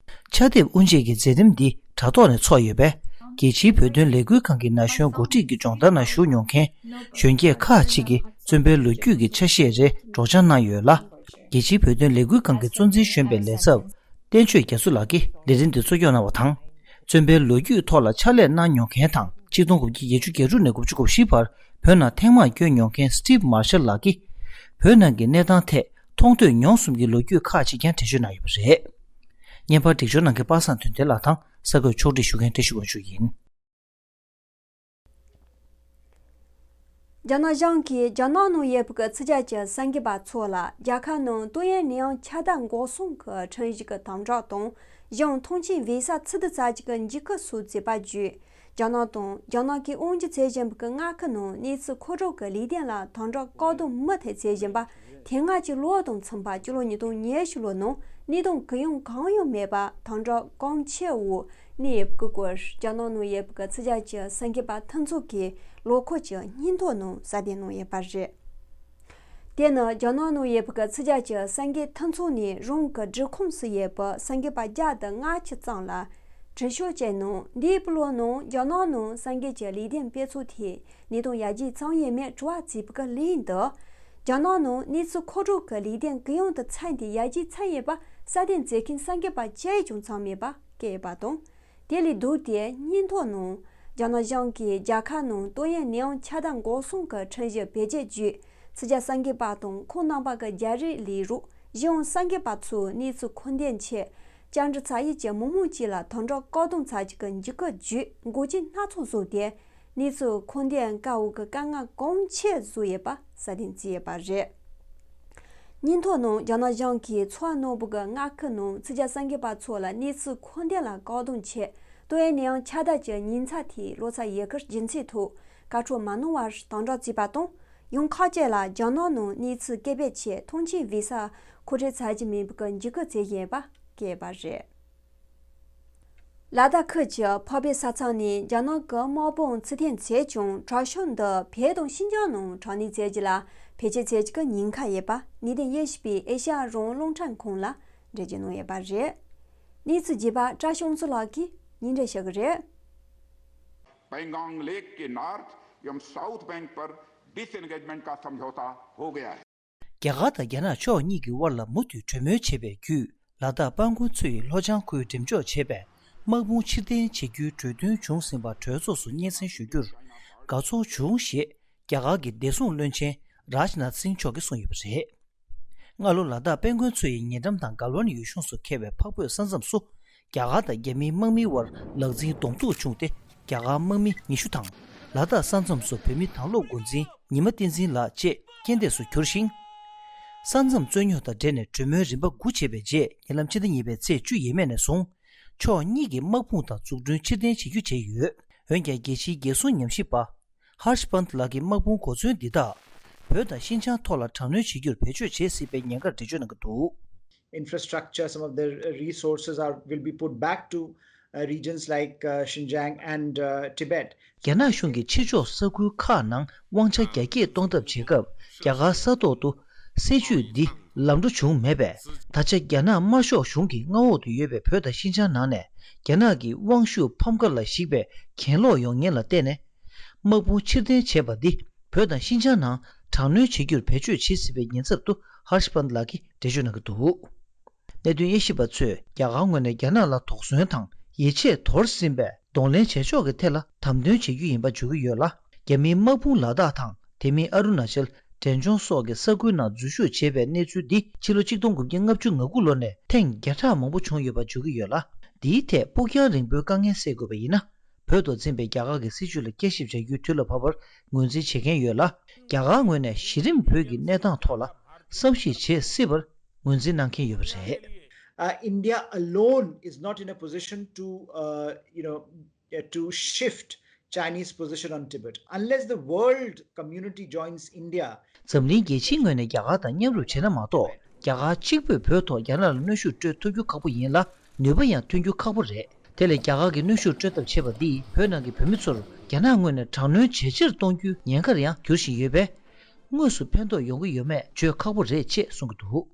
ཕྱག་དེབ་དབུ་འབྱེད་ཀྱི་མཛད་རིམ་འདི་དྲ་ཐོག་ནས་ཚོགས་ཡོད་པས། རྒྱལ་སྤྱིའི་བོད་དོན་ལས་འགུལ་ཁང་གི་ན་གཞོན་འགོ་ཁྲིད་ཀྱི་སྦྱོང་བརྡར་ནང་ཞུགས་མྱོང་མཁན་གཞོན་སྐྱེས་ཁག་ཅིག་གིས་བཙོན་པའི་ལོ་རྒྱུས་ཀྱི་ཆ་ཤས་རེ་སྒྲོག་སྦྱང་གནང་ཡོད་ལ། རྒྱལ་སྤྱིའི་བོད་དོན་ལས་འགུལ་ཁང་གི་གཙོ་འཛིན་གཞོན་པའི་ལས་ཚབ། བསྟན་ཆོས་རྒྱ་མཚོ་ལགས་ཀྱིས་ལས་རིམ་འདི་གཙོ་སྐྱོང་གནང་བ་དང་། བཙོན་པའི་ལོ་རྒྱུས་ཐོག་ལ་ཕྱག་ལས་གནང་མྱོང་མཁན་དང་ཆིག་སྟོང་དགུ་བརྒྱ་བརྒྱད་ཅུ་གྱ་དྲུག་ནས་དགུ་བཅུ་གོ་བཞི་བར་བོད་ནང་ཐེངས་མང་བསྐྱོད་མྱོང་མཁན་Steve Marshall་ལགས་ཀྱིས། བོད་ནང་གི་གནས་སྟངས་ཐད་མཐོང་ཐོས་མྱོང་གསུམ་གྱི་ལོ་རྒྱུས་ཁག་ཅིག་ཀྱང་འགྲེལ་བརྗོད་གནང་ཡོད་པ་རེད། བརྙན་པར་སྒྲིག་སྦྱོར་གནང་མཁན་པ་སངས་དོན་ལྡན་ལགས་དང་གསར་འགོད་ཕྱོགས་སྒྲིག་ཞུ་མཁན་བཀྲ་ཤིས་དབང་ཕྱུག་ཡིན། རྒྱ་ནག་གཞུང་གིས་རྒྱ་ནག་ནང་ཡོད་པའི་ཚིག་ཇ་གྱི་གསར་འགོད་པ་ཚོ་ལ་རྒྱལ་ཁབ་ནང་ཏུའུ་ཡན་ལི་ཡང་ཁྱབ་གདལ་འགོག་སྲུང་གི་ཁྲིམས་གཞི་གི་དམ་དྲག་དང་གཞུང་ཐོངས་མཆན་བི་ས་ཚུལ་དུ་བྱ་རྒྱུ་གི་འཇིགས་སྐུལ་སོགས་བྱས་པ་བརྒྱུད། རྒྱ་ནག་དང་རྒྱ་ནག་གི་དབང་སྒྱུར་བྱེད་བཞིན་པའི་མངའ་ཁུལ་ནང་གནས་ཚུལ་མཁོ་སྒྲུབ་ཀྱི་ལས་དོན་ལ་དམ་དྲག་བཀག་སྡོམ་མུ་མཐུད་བྱེད་བཞིན་པ་དེ་སྔ་གི་ལོ་དང་མཚུངས་པར་སྤྱི་ལོ་ཉིས་སྟོང་ཉི་ཤུ་ལོ་ནང་གནས་སྟངས་གུ་ཡངས་གང་ཡང་མེད་པར་དམ་དྲག་གང་ཆེ་བོ་གནས་ཡོད་པའི་སྐོར་རྒྱ་ནག་ནང་ཡོད་པའི་ཚིག་ཇ་གྱི་གསར་འགོད་པ་མཐུན་ཚོགས་ཀྱིས་ལོ་འཁོར་གྱི་སྙན་ཐོ་ནང་གསལ་སྟོན་གནང་ཡོད་པ་རེད། དེ་ནི་རྒྱ་ནག་ནང་ཡོད་པའི་ཚིག་ཇ་གྱི་གསར་འགོད་མཐུན་ཚོགས་ནས་རང་གི་སྒྲིག་ཁོངས་སུ་ཡོད་པའི་གསར་འགོད་པ་བརྒྱ་དང་ལྔ་བཅུ་ཙམ་ལ་དྲི་ཤོག་བཅས་གནང་། འདས་པའི་ལོ་ནང་རྒྱ་ནག་ནང་གསར་འགོད་ཀྱི་ལས་དོན་སྤེལ་ཚུལ་ཐད་གནས་སྟངས་ཡར་རྒྱས་བྱུང་ཡོད་མེད་དྲི་བ་བྱས་པའི་ལན་དུ། རྒྱ་ནག་ནང་གནས་ཚུལ་མཁོ་སྒྲུབ་ཀྱི་ལས་དོན་གུ་ཡངས་དུ་ཚུད་དེ་ཡར་རྒྱས་ཕྱིན་ཡོད་པ་གསལ་སྟོན་མཛད་མཁན་གསར་འགོད་པ་གཅིག་ཀྱང་བྱུང་མེད་པ་བཀོད་ཡོད་པ་དང་། དེ་ལས་ལྡོག་སྟེ་སྙན་ཐོ་ནང་ རྒྱ་ནག་གཞུང་གིས་རྒྱལ་ཁབ་ནང་ཏོག་དབྱིབས་ནད་ཡམས་ཁྱབ་གདལ་འགོག་སྲུང་གི་ཁྲིམས་གཞི་བེད་སྤྱོད་བརྒྱུད་ཕྱི་རྒྱལ་གསར་འགོད་པ་དང་ཁོང་རྣམ་པ་གི་རྒྱ་རིགས་ལས་རོགས་གཞུང་གསར་འགོད་པ་ཚོར་གནས་ཚུལ་མཁོ་འདོན་ཆེད། བཅར་འདྲི་ཚད་ཡོད་ཀྱི་མི་མང་བཅས་ལ་དམ་དྲག་བཀག་སྡོམ་ཚད་ཀྱི་འཇིགས་སྐུལ་བརྒྱུད་འགོག་རྐྱེན་སྣ་ཚོགས་བཟོས་ཏེ། གནས་ཚུལ་མཁོ་འདོན་དཀའ་བའི་དཀའ་ངལ་གང་ཆེ་བཟོས་ཡོད་པ་གསལ་སྟོན་བྱས་ཡོད་པ་རེད། སྙན་ཐོ་ནང་རྒྱ་ནག་གཞུང་གིས་ཚོགས་ནོར་བུ་གི་མངའ་ཁུལ་ནང་ཕྱི་རྒྱལ་གསར་འགོད་པ་ཚོ་ལ་གནས་ཚུལ་མཁོ་འདོན་ལ་བཀག་སྡོམ་ཆེད་ཏོག་དབྱིབས་ནད་ཡམས་ཁྱབ་གདལ་གྱི་ཉེན་ཚབས་དེའི་ལོ་ཙཱ་ཡི་གེར་རྒྱུ་མཚན་ཐོག་བཀའ་འཁྲོལ་མ་གནང་བར་དམ་དྲག་བྱས་པ་དང་། ཡང་ཁག་ཅིག་ལ་རྒྱ་ནག་ནང་གནས་ཚུལ་སྐད་སྦས་ཆེད་ཐོངས་མཆན་བི་ས་མཁོ་སྤྲོད་བྱ་རྒྱུ་མིན་པའི་འཇིགས་སྐུལ་བྱེད་བཞིན་པ་བཀོད་པ་རེད། ལ་དྭགས་ཁུལ་གྱི་ཕག་པའི་ས་མཚམས་ནས་རྒྱ་ནག་གི་དམག་དཔུང་ཚུར་འཐེན་བྱས་ཀྱང་། དྲག་ཤུགས་འདི་བོད་དང་ཤིན་ཅང་ནང་དྲག་གནོན་བྱེད་རྒྱུ་ལ་བེད་སྤྱོད་བྱེད་རྒྱུ་གི་ཉེན་ཁ་ཡོད་པ་ངེས་གཏན་དབྱེ་ཞིབ་པས་ཨེ་ཤ་ཡ་རང་དབང་རླུང་འཕྲིན་ཁང་ལ་འགྲེལ་བརྗོད་གནང་ཡོད་པ་རེད། གནས་ཚུལ་རྒྱས་པ་བཀྲ་ཤིས་དབང་ཕྱུག་ལགས་ཀྱིས་སྙན་སྒྲོན་ཞུ་གི་རེད། Pangong लेक के नॉर्थ एवं south bank पर डिसएंगेजमेंट का समझौता हो गया है। རྒྱ་གར་དང་རྒྱ་ནག་ཕྱོགས་གཉིས་ཀྱི་དབར་ལ་མུ་མཐུད་གྲོས་མོལ་བྱས་པའི་བརྒྱུད། ལ་དྭགས་དཔལ་མགོན་མཚོ་ཡི་ལྷོ་བྱང་ཁུལ་འགྲེམས་འཇོག་བྱས་པའི་དམག་དཔུང་ཕྱིར་འཐེན་བྱེད་རྒྱུའི་གྲོས་མཐུན་བྱུང་ཟིན་པ་གྲོས་ཚོགས་སུ་སྙན་སེང་ཞུ་རྒྱུར་དགའ་ཚོར་བྱུང་ཞེས་རྒྱ་གར་གྱི་བདེ་སྲུང་བློན་ཆེན་རཱཇ་ནཱཐ་སིང་མཆོག་གིས་གསུངས་ཡོད་པ་རེད། སྔ་ལོ་ལ་དྭགས་དཔལ་མགོན་མཚོ་ཡི་ཉེ་འགྲམ་དང་གལ་ཝན་ཡུལ་ལྗོངས་སུ་འཁེལ་བའི་འཕགས་བོད་ས་མཚམས་སུ། རྒྱ་གར་དང་རྒྱ་མིའི་དམག་མིའི་དབར་ལག་འཛིང་གདོང་ཐུག་བྱུང་སྟེ། རྒྱ་གར་དམག་མི་ཉི་ཤུ་དང་། ལ་དྭགས་ས་མཚམས་སུ་བོད་མི་དྭང་སློབ་འགོ་འཛིན་ཉི་མ་བསྟན་འཛིན་ལགས་བཅས་རྐྱེན་འདས་སུ་གྱུར་ཞིང་། ས་མཚམས་རྩོད་རྙོག་དང་འབྲེལ་ནས་གྲོས་མོལ་རིམ་པ་དགུ་བྱས་པའི་རྗེས། ཉེ་ལམ་ཕྱི་ཟླ་གཉིས་པའི་ཚེས་བཅུ་ཡས་མས་ནས་བཟུང་། ཕྱོགས་གཉིས་ཀྱི་དམག་དཔུང་དང་འཛུགས་སྐྲུན་ཕྱིར་འཐེན་བྱེད་རྒྱུ་བྱས་ཡོད། འོན་ཀྱང་། རྒྱལ་སྤྱིའི་རྒྱལ་སྲུང་ཉམས་ཞིབ་པ། ཧར་ཤ་པཱན་ལགས་ཀྱིས་དམག་དཔུང་གོ་མཚོན་འདི་དག་བོད་དང་ཤིན་ཅང་ཐོག་ལ་དྲག་གནོན་བྱེད་རྒྱུར་བེད་སྤྱོད་བྱེད་སྲིད་པའི་ཉེན་ཁར་འགྲེལ་བརྗོད་གནང་གི་འདུག། Infrastructure, some of the resources are will be put back to uh, regions like uh, Xinjiang and uh, Tibet. རྒྱ་ནག་གཞུང་གིས་ཕྱི་ཕྱོགས་ས་ཁུལ་ཁག་ནང་དབང་ཆ་རྒྱ་སྐྱེད་གཏོང་ཐབས་བྱེད་སྐབས། རྒྱ་གར་ས་ཐོག་ཏུ་སྲིད་ཇུས་འདི་ལམ་འགྲོ་བྱུང་མེད་པས། ད་ཆ་རྒྱ་ནག་དམར་ཤོག་གཞུང་གི་མངའ་འོག་ཏུ་ཡོད་པའི་བོད་དང་ཤིན་ཅང་ནང་ནས་རྒྱ་ནག་གི་དབང་ཤུགས་ཕམ་ཁ་ལ་གཞིགས་པའི་གྱེན་ལོག་ཡོང་ཉེན་ལ་བརྟེན་ནས། དམག་དཔུང་ཕྱིར་འཐེན་བྱས་པ་འདི་བོད་དང་ཤིན་ཅང་ནང་དྲག་གནོན་བྱེད་རྒྱུར་བེད་སྤྱོད་བྱེད་སྲིད་པའི་ཉེན་ཚབས་སུ་ཧར་ཤ་པཱན་ལགས་ཀྱིས་འགྲེལ་བརྗོད་གནང་གི་འདུག། གནད་དོན་དབྱེ་ཞིབ་པ་ཚོས་རྒྱ་གར་ངོས་ནས་རྒྱ་ནག་ལ་དོགས་ཟོན་དང་ཡིད་ཆེས་དོར་ཟིན་པས། གདོང་ལེན་བྱེད་ཕྱོགས་ཀྱི་ཐད་ལ་དམ་དོན་བྱེད་རྒྱུ་ཡིན་པ་བརྗོད་ཀྱི་ཡོད་ལ། རྒྱ་མིའི་དམག་དཔུང་ལ་དྭགས་དང་། དེ་མིན་ཨ་རུ་ན་ཅལ། འབྲས་ལྗོངས་སོགས་ཀྱི་ས་ཁུལ་ནང་འཛུལ་ཞུགས་བྱས་པའི་གནས་ཚུལ་འདི་ཕྱི་ལོ་ཆིག་སྟོང་དགུ་བརྒྱ་ལྔ་བཅུ་ང་དགུ་ལོ་ནས་ཐེངས་བརྒྱ་ཕྲག་མང་པོ་བྱུང་ཡོད་པ་བརྗོད་ཀྱི་ཡོད་ལ། འདིའི་ཐད་སྤུ་རྒྱང་རིང་པོའི་དཀའ་ངལ་སེལ་དགོས་པ་ཡིན་ན། བོད་དུ་འཛིན་པའི་རྒྱ་གར་གྱི་སྲིད་བྱུས་ལ་བསྐྱར་ཞིབ་བྱ་རྒྱུའི་དུས་ལ་བབ་པར་ངོས་འཛིན་བྱེད་མཁན་ཡོད་ལ། རྒྱ་གར་ངོས་ནས་གཞི་རིམ་བོད་ཀྱི་གནས་སྟངས་ཐོག་ལ་བསམ་གཞིག་བྱེད་སྲིད་པར་ངོས་འཛིན་གནང་མཁན་ཡོད་པ་རེད། Uh, India alone is not in a position to, uh, you know, uh, to shift Chinese position on Tibet. Unless the world community joins India, འཛམ་གླིང་རྒྱལ་སྤྱིའི་ངོས་ནས་རྒྱ་གར་དང་མཉམ་རུབ་བྱས་ན་མ་གཏོགས། རྒྱ་གར་གཅིག་པུས་བོད་ཐོག་རྒྱ་ནག་ལ་གནོན་ཤུགས་སྤྲོད་ཐུབ་རྒྱུ་ཁག་པོ་ཡིན་ལ། ནུས་པ་ཡང་ཐོན་རྒྱུ་ཁག་པོ་རེད། དེ་ལས་རྒྱ་གར་གྱིས་གནོན་ཤུགས་སྤྲོད་ཐབས་བྱས་པ་འདིས་བོད་ནང་གི་བོད་མི་ཚོར་རྒྱ་ནག་ངོས་ནས་དྲག་གནོན་ཇེ་ཆེར་གཏོང་རྒྱུའི་ཉེན་ཁར་ཡང་འགྱུར་བཞིན་ཡོད་པས། དངོས་སུ་ཕན་ཐོགས་ཡོང་གི་ཡོད་མེད་བརྗོད་ཁག་པོ་རེད་ཅེས་གསུང་གི་འདུག།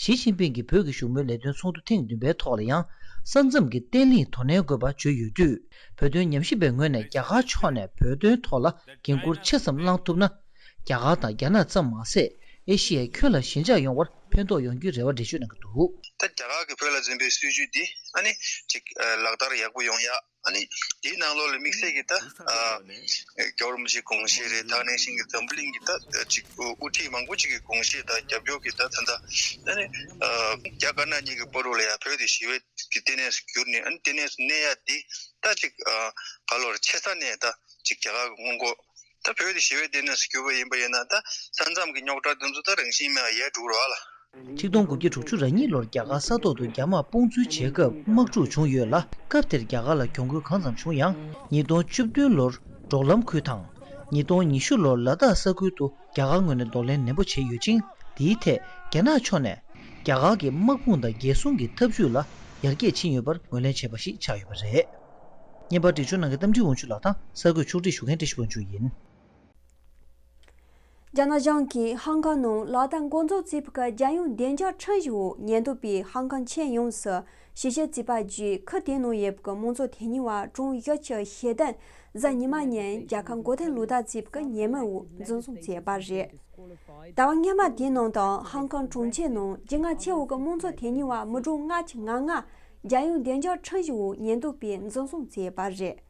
ཞི་ཅིན་ཕིང་གིས་བོད་ཀྱི་བཞུགས་མོལ་ལས་དོན་ཚོགས་འདུ་ཐེངས་བདུན་པའི་ཐོག་ལ་ཡང་ས་མཚམས་ཀྱི་བརྟན་ལྷིང་དོ་ནན་དགོས་པ་བརྗོད་ཡོད་དུས། བོད་དོན་ཉམས་ཞིབ་པའི་ངོས་ནས་རྒྱ་གར་ཕྱོགས་ནས་བོད་དོན་ཐོག་ལ་འགན་འཁུར་ཆེ་ཙམ་བླངས་ཐུབ་ན། རྒྱ་གར་དང་རྒྱ་ནག་ཙམ་མ་ཟད། ཨེ་ཤི་ཡའི་ཁྱོན་ལ་ཞི་འཇགས་ཡོང་བར་ཕན་ཐོགས་ཡོང་རྒྱུའི་རེ་བ་འགྲེལ་བརྗོད་གནང་གི་འདུག། ད་རྒྱ་གར་གྱིས་བོད་ལ་འཛིན་པའི་སྲིད་བྱུས་འདི་ཨ་ནི་ཅིག་ལག་བསྟར་ཡག་པོ་ཡོང་ཡ། ཨ་ནི་དེའི་ནང་ལོགས་ལ་དམིགས་བསལ་གྱི་ད་རྒྱལ་བ་རིན་པོ་ཆེའི་དགོངས་བཞེད་རེད། ད་ནང་བཞིན་གྱི་འཛམ་བུ་གླིང་གི་ད་ཅིག་དབུ་ཁྲིད་མང་པོ་ཅིག་གི་དགོངས་བཞེད་དང་རྒྱབ་སྐྱོར་གྱི་ད་ད་ད་ཨ་ནི་རྒྱ་དཀར་ནག་གཉིས་ཀྱི་བར་དུ་ལ་ཡ་བོད་དེ་ཞི་བའི་གི་ལྟེ་གནས་སུ་གྱུར་ནས། ཨ་ནི་ལྟེ་གནས་སུ་གནས་ཡ་འདི་ད་ཅིག་ག་ལོར་ཆེ་ས་ནས་ད་ཅིག་རྒྱ་གར་གྱི་སྔོན་འགོག་ད་བོད་དེ་ཞི་བའི་ལྟེ་གནས་སུ་གྱུར་པ་ཡིན་པ་ཡིན་ན། ད་ས་མཚམས་ཀྱི་རྙོག་དྲ་དེ་ཚོ་ད་རང་བཞིན་མེད་པ་ཡལ་འགྲོ་རོགས་ཨ་ལ། ཆིག་སྟོང་དགུ་བརྒྱ་དྲུག་ཅུ་རེ་གཉིས་ལོར་རྒྱ་གར་ས་ཐོག་ཏུ་རྒྱ་དམག་དཔུང་འཛུལ་བྱས་སྐབས་དམག་འཁྲུག་བྱུང་ཡོད་ལ། སྐབས་དེར་རྒྱ་གར་ལ་གྱོང་གུན་གང་ཙམ་བྱུང་ཡང་། ཉིས་སྟོང་བཅུ་བདུན་ལོར་འབྲོག་ལམ་ཁུལ་དང་། ཉིས་སྟོང་ཉི་ཤུ་ལོར་ལ་དྭགས་ས་ཁུལ་དུ་རྒྱ་གར་ངོས་ནས་གདོང་ལེན་ནན་པོ་བྱས་ཡོད་ཅིང་། དེའི་ཐད་རྒྱ་ནག་ཕྱོགས་ནས་རྒྱ་གར་གྱི་དམག་དཔུང་དང་རྒྱལ་སྲུང་གི་ཐབས་ཇུས་ལ་ཡར་རྒྱས་ཕྱིན་ཡོད་པར་ངོས་ལེན་བྱས་པ་ཞིག་ཆགས་ཡོད་པ་རེད། བརྙན་པར་སྒྲིག་སྦྱོར་གནང་མཁན་རྟ་མགྲིན་དབང་ཕྱུག་ལགས་དང་། གསར་འགོད་ཕྱོགས་སྒྲིག་ཞུ་མཁན་བཀྲ་ཤིས་དབང་ཕྱུག་ཡིན། རྒྱ་ནག་གཞུང་གིས་ཧང་ཀང་ནང་ལག་བསྟར་འགོ་འཛུགས་བྱས་པའི་རྒྱལ་ཡོངས་བདེ་འཇགས་ཁྲིམས་གཞིའི་འོག་ཉེན་རྟོག་པས་ཧང་ཀང་ཁྱོན་ཡོངས་སུ་ཞིབ་བཤེར་བྱས་པ་བརྒྱུད། ཁུལ་དེའི་ནང་ཡོད་པའི་མང་གཙོ་དོན་གཉེར་བ་ཀྲུང་ཡོ་ཆི་ཞི་ཐན་གཟའ་ཉི་མ་ཉིན་རྒྱལ་ཁབ་མགོ་རྟིང་སློག་སྟབས་བྱས་པའི་ཉེས་མིང་འོག་འཛིན་བཟུང་བྱས་པ་རེད། ཟླ་བ་སྔོན་མ་དེའི་ནང་དུའང་ཧང་ཀང་གྲོང་ཁྱེར་ནང་རྒྱུས་མངའ་ཆེ་བའི་མང་གཙོ་དོན་གཉེར་བ་མི་གྲངས་ལྔ་བཅུ་ང་ལྔ་རྒྱལ་ཡོངས་བདེ་འཇགས་ཁྲིམས་གཞིའི་འོག་ཉེན་རྟོག་པས་འཛིན་བཟུང་བྱས་པ་རེད།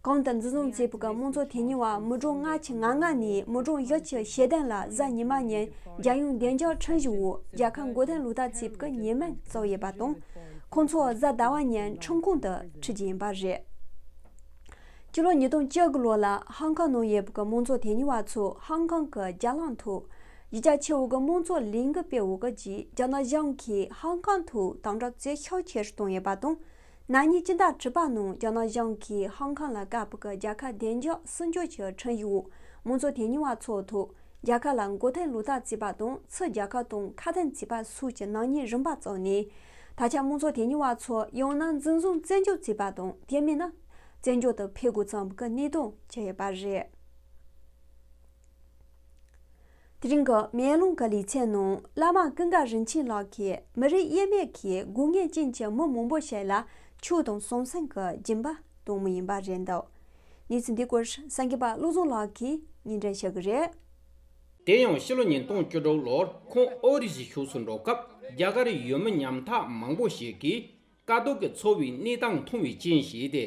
གོང་དུ་འཛིན་བཟུང་བྱས་པའི་གི་དམངས་གཙོ་དོན་གཉེར་བ་མི་གྲངས་ལྔ་བཅུ་ང་ལྔ་ནས་མི་གྲངས་བཞི་བཅུ་ཞེ་བདུན་ལ་གཟའ་ཉི་མ་ཉིན་རྒྱལ་ཡོངས་བདེ་འཇགས་ཁྲིམས་གཞིའི་འོག་རྒྱལ་ཁ་མགོ་རྟིང་སློག་ཐབས་བྱས་པའི་གི་ཉེས་མིང་བཙུགས་ཡོད་པ་དང་། ཁོང་ཚོ་གཟའ་ཟླ་བ་ཉིན་ཁྲིམས་ཁང་དུ་ཁྲིད་རྒྱུ་ཡིན་པ་རེད། སྤྱི་ལོ་ཉིས་སྟོང་བཅུ་དགུ་ལོ་ལ་ཧང་ཀང་ནང་ཡོད་པའི་གི་དམངས་གཙོ་དོན་གཉེར་བ་ཚོ་ཧང་ཀང་གི་རྒྱ་གླིང་ཐོག་གཞི་རྒྱ་ཆེ་བོ་གི་དམངས་གཙོ་ལས་འགུལ་སྤེལ་བའི་གི་རྗེས་རྒྱ་ནག་གཞུང་གིས་ཧང་ཀང་ཐོག་དམ་དྲག་ཚད་ཤུགས་ཆེ་རུ་བཏང་ཡོད་པ་དང་། ན་ནིང་སྤྱི་ཟླ་དྲུག་པ་ནང་རྒྱ་ནག་གཞུང་གིས་ཧང་ཀང་ལ་བཀལ་བའི་གི་རྒྱལ་ཁབ་བདེ་འཇགས་སྲུང་སྐྱོབ་ཀྱི་ཁྲིམས་གཞིའི་འོག་དམངས་གཙོ་དོན་གཉེར་བ་ཚོའི་ཐོག་རྒྱལ་ཁབ་ལ་མགོ་རྟིང་སློག་ཐབས་བྱས་པ་དང་ཕྱིར་རྒྱལ་ཁབ་དང་ཁ་བྲལ་བྱས་པ་སོགས་ཀྱི་ནག་ཉེས་རིམ་པ་བཙུགས་ནས། ད་ཆ་དམངས་གཙོ་དོན་གཉེར་བ་ཚོ་ཡང་ན་འཛིན་བཟུང་བཙན་འཇུག་བྱས་པ་དང་དེ་མིན་ན་བཙོན་འཇུག་ཏུ་ཕེབས་དགོས་བསམ་གི་གནད་དོན་ཆགས་ཡོད་པ་རེད། དེ་རིང་གི་མེ་ལོང་གི་ལེ་ཚན་ནང་བླ་མ་ཀུན་དགའ་རིན་ཆེན་ལགས་ཀྱིས་མི་རིགས་དབྱེ་མེད་ཀྱི་དགོས་ངེས་ཅན་གྱི་མི་མང་པོ་ཞིག་ལ་ཆོས་དང་ཟང་ཟིང་གི་སྦྱིན་པ་གཏོང་མུས་ཡིན་པ་རེད་འདུག་གནས་ཚུལ་འདི་སྐོར་སངས་རྒྱས་པ་བློ་བཟང་ལགས་ཀྱིས་སྙན་སྒྲོན་ཞུ་གི་རེད། དེ་ཡང་ཕྱི་ལོ་ཉིས་སྟོང་བཅུ་དྲུག་ལོར་ཁོང་ཨོ་རི་གཞིས་ཕྱོགས་སུ་འགྲོ་སྐབས་རྒྱ་གར་ཡུལ་མི་ཉམ་ཐག་མང་པོ་ཞིག་གིས་དཀའ་སྡུག་གི་འཚོ་བའི་གནས་སྟངས་མཐོང་བའི་རྐྱེན་བྱས་ཏེ།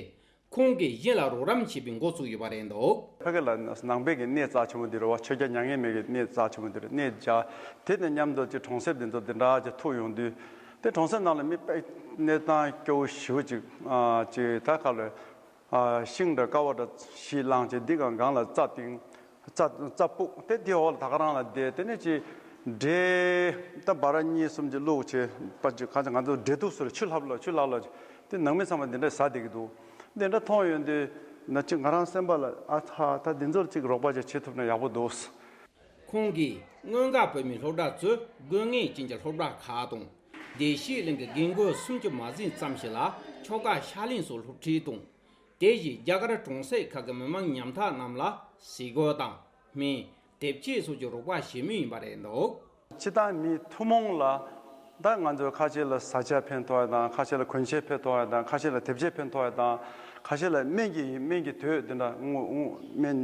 ཁོང་གིས་གཞན་ལ་རོགས་རམ་བྱེད་པའི་འགོ་བཙུགས་ཡོད་པ་རེད་འདུག་ཕ་གི་ལ་ནང་པའི་གི་གནས་རྩ་ཆེན་པོ་འདི་རེད་བ། ཆོས་རྒྱལ་མྱ་ངན་མེད་ཀྱི་གནས་རྩ་ཆེན་པོ་འདི་རེད། གནས་བརྒྱ་དེ་དང་མཉམ་དུ་ཅིག་གྲོང་གསེབ་འདི་ཚོ་འདི་འདྲ་ཅིག་ཐུག་ཡོང་དུས། དེ་གྲོང་གསེབ་ནང་ལ་མི་དཔེ་གནས་སྟངས་སྐྱོ་བོ་ཞེ་པོ་ཅིག་ཨ་ཅིག་ད་ག་ལ་ཨ་ཤིང་འདྲ་ཀ་བ་འདྲ་ཞིག་བླངས་བྱས་འདི་གང་གང་ལ་རྩྭ་བཏིང་། རྩྭ་རྩྭ་སྤུག་དེ་དེའི་འོག་ལ་ད་ག་རང་ལ་བསྡད། དེ་ནས་ཅིག་འབྲས་ད་འབའ་ར་གཉིས་གསུམ་ཅིག་བླུགས་བྱས་པ་ཅིག་གང་ཅིག་ང་ཚོ་འབྲས་ཐུག་ཟེར། ཆུ་ལྷབ་ལ་ཆུ་ལྷབ་ལ་དེ་ནང་མི་ཚང་མ་འདི་འདྲ་ཟ་བསྡད་ཀྱི་འདུག་འདི་འདྲ་མཐོང་ཡོང་དུས་ན་ཅིག་ང་རང་སེམས་པ་ལ་ཨ་ཐ་ད་འདི་ཚོར་ཅིག་རོགས་པ་ཅིག་བྱེད་ཐུབ་ན་ཡག་པོ་འདུག་ཁོང་གིས་མངོན་དགའ་བོད་མིའི་སློབ་གྲྭ་གཙོས་དགོས་ངེས་ཅན་གྱི་སློབ་གྲྭ་ཁག་དང་། བདེ་སྐྱིད་གླིང་གི་དགེ་རྒན་སུམ་ཅུ་མ་ཟིན་ཙམ་ཞིག་ལ་ཆོལ་ཁ་ཕྱག་ལེན་སོགས་སློབ་ཁྲིད་དང་། དེ་བཞིན་རྒྱ་གར་གྲོང་གསེབ་ཁག་གི་མི་མང་ཉམ་ཐག་རྣམས་ལ་ཟས་གོས་དང་སྨན། དེབ་ཆས་སོགས་ཀྱི་རོགས་པ་བྱེད་མུས་ཡིན་པ་རེད་འདུག་སྤྱིར་བཏང་མིའི་ཐུན་མོང་ལ་ད་ང་ཚོས་ཁ་ཤས་ལ་བཟའ་བཅའ་ཕན་ཐོགས་ཡ་དང་། ཁ་ཤས་ལ་གོན་ཆས་ཕན་ཐོགས་ཡ་དང་། ཁ་ཤས་ལ་དེབ་ཆས་ཕན་ཐོགས་ཡ་དང་། ཁ་ཤས་ལ་སྨན་གྱི་སྨན་གྱི་དོས་དེ་འདྲ་དངུལ་དངུལ་སྨན་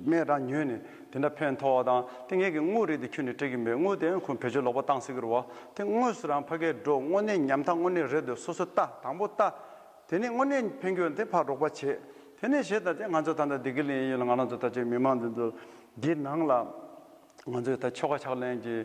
སྨན་རང་ཉོས་ནས་དེ་འདྲ་ཕན་ཐོགས་པ་དང་། དེ་ངས་ཀྱི་དངུལ་རིགས་དེ་ཁྱོན་ནས་སྤྲད་ཀྱི་མེད། དངུལ་དེ་ཁོང་བེད་སྤྱོད་ལོག་པ་བཏང་སྲིད་ཀྱི་རེད་བ། དེ་དངོས་སུ་རང་ཕ་གིར་འགྲོ། དངོས་གནས་ཉམ་ཐག་དངོས་གནས་རེད་འདུག་སོ་སོ་ལྟ། དང་པོ་ལྟ། དེ་ནས་དངོས་གནས་ཕན་གྱི་ཡོད་ན་དེ་ཕར་རོགས་པ་བྱེད། དེ་ནས་བྱས་ད་དེ་ང་ཚོ་ད་ལྟ་བདེ་སྐྱིད་གླིང་ཡིན་ལ་ང་རང་ཚོ་ད་ཅིག་མི་མང་འདི་ཚོ་འདིའི་ནང་ལ་ང་ཚོའི་ད་ཆོལ་ཁ་ཕྱག་ལེན་གྱི་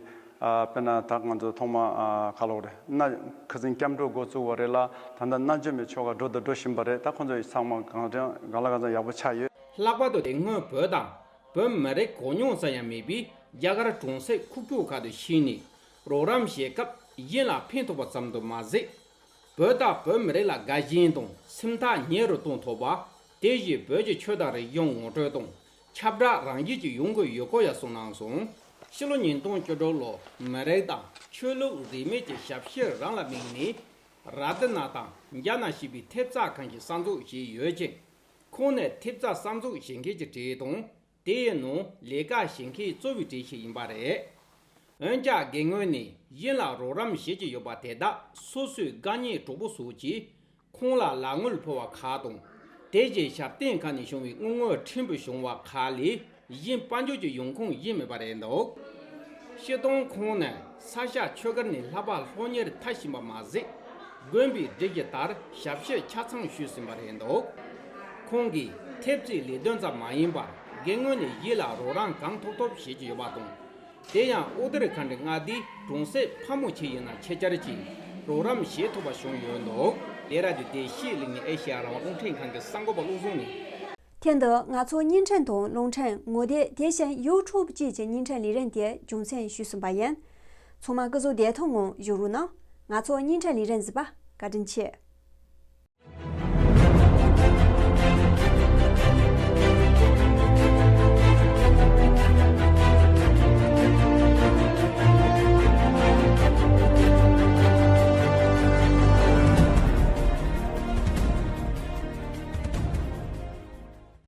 ཨ་དཔེར་ན་ད་ང་ཚོ་ཐོག་མ་ཨ་ག་ལབ་དགོས་རེད། གནའ་ཁ་སང་སྐྱབས་འགྲོ་འགོ་བཙུགས་པ་རེད་ལ། ད་ལྟ་རྣལ་འབྱོར་མའི་ཆོལ་ཁ་འགྲོ་དང་འགྲོ་བཞིན་པ་རེད། ད་ཁོང་ཚོ་ཚང་མ་གང་དྲན་གང་ལ་གང་འཚམ་ཡག་པོ་ཆགས་ཡོད། ལྷག་པར་དུ་དེ་སྔོན་བོད་དང་བོད་མི་རིགས་གོ་མྱོང་ཙམ་ཡང་མེད་པའི་རྒྱ་གར་གྲོང་གསེབ་ཁུག་ཀྱོག་ཁག་ཏུ་ཕྱིན་ནས་རོགས་རམ་བྱེད་སྐབས་གཞན་ལ་ཕན་ཐོགས་པ་ཙམ་དུ་མ་ཟད། བོད་དང་བོད་མི་རིགས་ལ་དགའ་ཞེན་དང་སེམས་ཐག་ཉེ་རུ་གཏོང་ཐུབ་པ། དེ་བཞིན་བོད་ཀྱི་ཆོས་དང་རིག་གཞུང་ངོ་སྤྲོད་དང་ཁྱབ་བསྒྲགས་རང་བཞིན་གྱིས་ཡོང་གི་ཡོད་སྐོར་ཡང་གསུངས་གནང་སོང་། ཕྱི་ལོ་ཉིས་སྟོང་བཅུ་དྲུག་ལོར་མི་རིགས་དང་ཆོས་ལུགས་རིས་མེད་ཀྱི་ཞབས་ཕྱི་རང་ལ་དམིགས་ནས་ར་ཏི་ན་དང་ཛ་ན་ཞེས་པའི་ཐེབས་རྩ་ཁང་ཞིག་གསར་འཛུགས་བྱས་ཡོད་ཅིང་། ཁོང་ནི་ཐེབས་རྩ་གསར་འཛུགས་བྱེད་མཁན་གྱི་གྲས་དང་། དེའི་ནང་ལས་ཀ་བྱེད་མཁན་གཙོ་བོའི་གྲས་ཤིག་ཡིན་པ་རེད། འོན་ཀྱང་དགེ་བསྔོ་ནས་གཞན་ལ་རོགས་རམ་བྱེད་ཀྱི་ཡོད་པ་དེ་དག་སོ་སོའི་དགའ་ཉེ་གྲོགས་པོ་སོགས་ཀྱིས་ཁོང་ལ་ལག་དངུལ་ཕུལ་བ་ཁག་དང་། དེ་བཞིན་ཞབས་བརྟན་ཁང་ནས་བྱུང་བའི་དངུལ་དངོས་ཕྲན་བུ་བྱུང་བ་ཁག་ལས་གཞན་དཔལ་འབྱོར་གྱི་ཡོང་ཁུངས་གཞན་མེད་པ་རེད་འདུག་སྤྱིར་བཏང་ཁོང་ནི་ས་སྐྱ་ཆོས་སྒར་ནས་ལྷག་པར་སློབ་གཉེར་མཐར་ཕྱིན་པ་མ་ཟད། དགོན་པའི་སྒྲིག་གཞི་ལྟར་ཞབས་ཕྱི་ཆ་ཚང་ཞུས་ཟིན་པ་རེད་འདུག་ཁོང་གིས་ཐེབས་རྩའི་ལས་དོན་ཙམ་མ་ཡིན་པར་དགེ་བསྔོ་ནས་གཞན་ལ་རོགས་རམ་གང་ཐུབ་ཐུབ་བྱེད་ཀྱི་ཡོད་པ་དང་། དེ་ཡང་ཨུ་ཏར་ཁན་ཌི་མངའ་སྡེའི་གྲོང་གསེབ་ཕལ་མོ་ཆེ་ཡིན་ན་ཆེད་བཅར་གྱིས་རོགས་རམ་བྱེད་ཐུབ་པ་བྱུང་ཡོད་འདུག་ལས་ར་རྒྱུ་བདེ་སྐྱིད་གླིང་ནས་ཨེ་ཤེ་ཡ་རང་དབང་རླུང་འཕྲིན་ཁང་གི་གསར་འགོད་པ་བློ་བཟང་ནས། ཐེངས་འདིའི་ང་ཚོའི་བརྙན་འཕྲིན་དང་རླུང་འཕྲིན་ངོ་དེབ་དེ་བཞིན་ཡུ་ཊུབ་བཅས་ཀྱི་བརྙན་འཕྲིན་ལས་རིམ་དེ་རྒྱུན་འཛིན་ཞུས་ཟིན་པ་ཡིན། ཚང་མ་སྐུ་གཟུགས་བདེ་ཐང་ངང་བཞུགས་རོགས་གནང་། ང་ཚོའི་བརྙན་འཕྲིན་ལས་རིམ་གཟིགས་པ་བཀའ་དྲིན་ཆེ།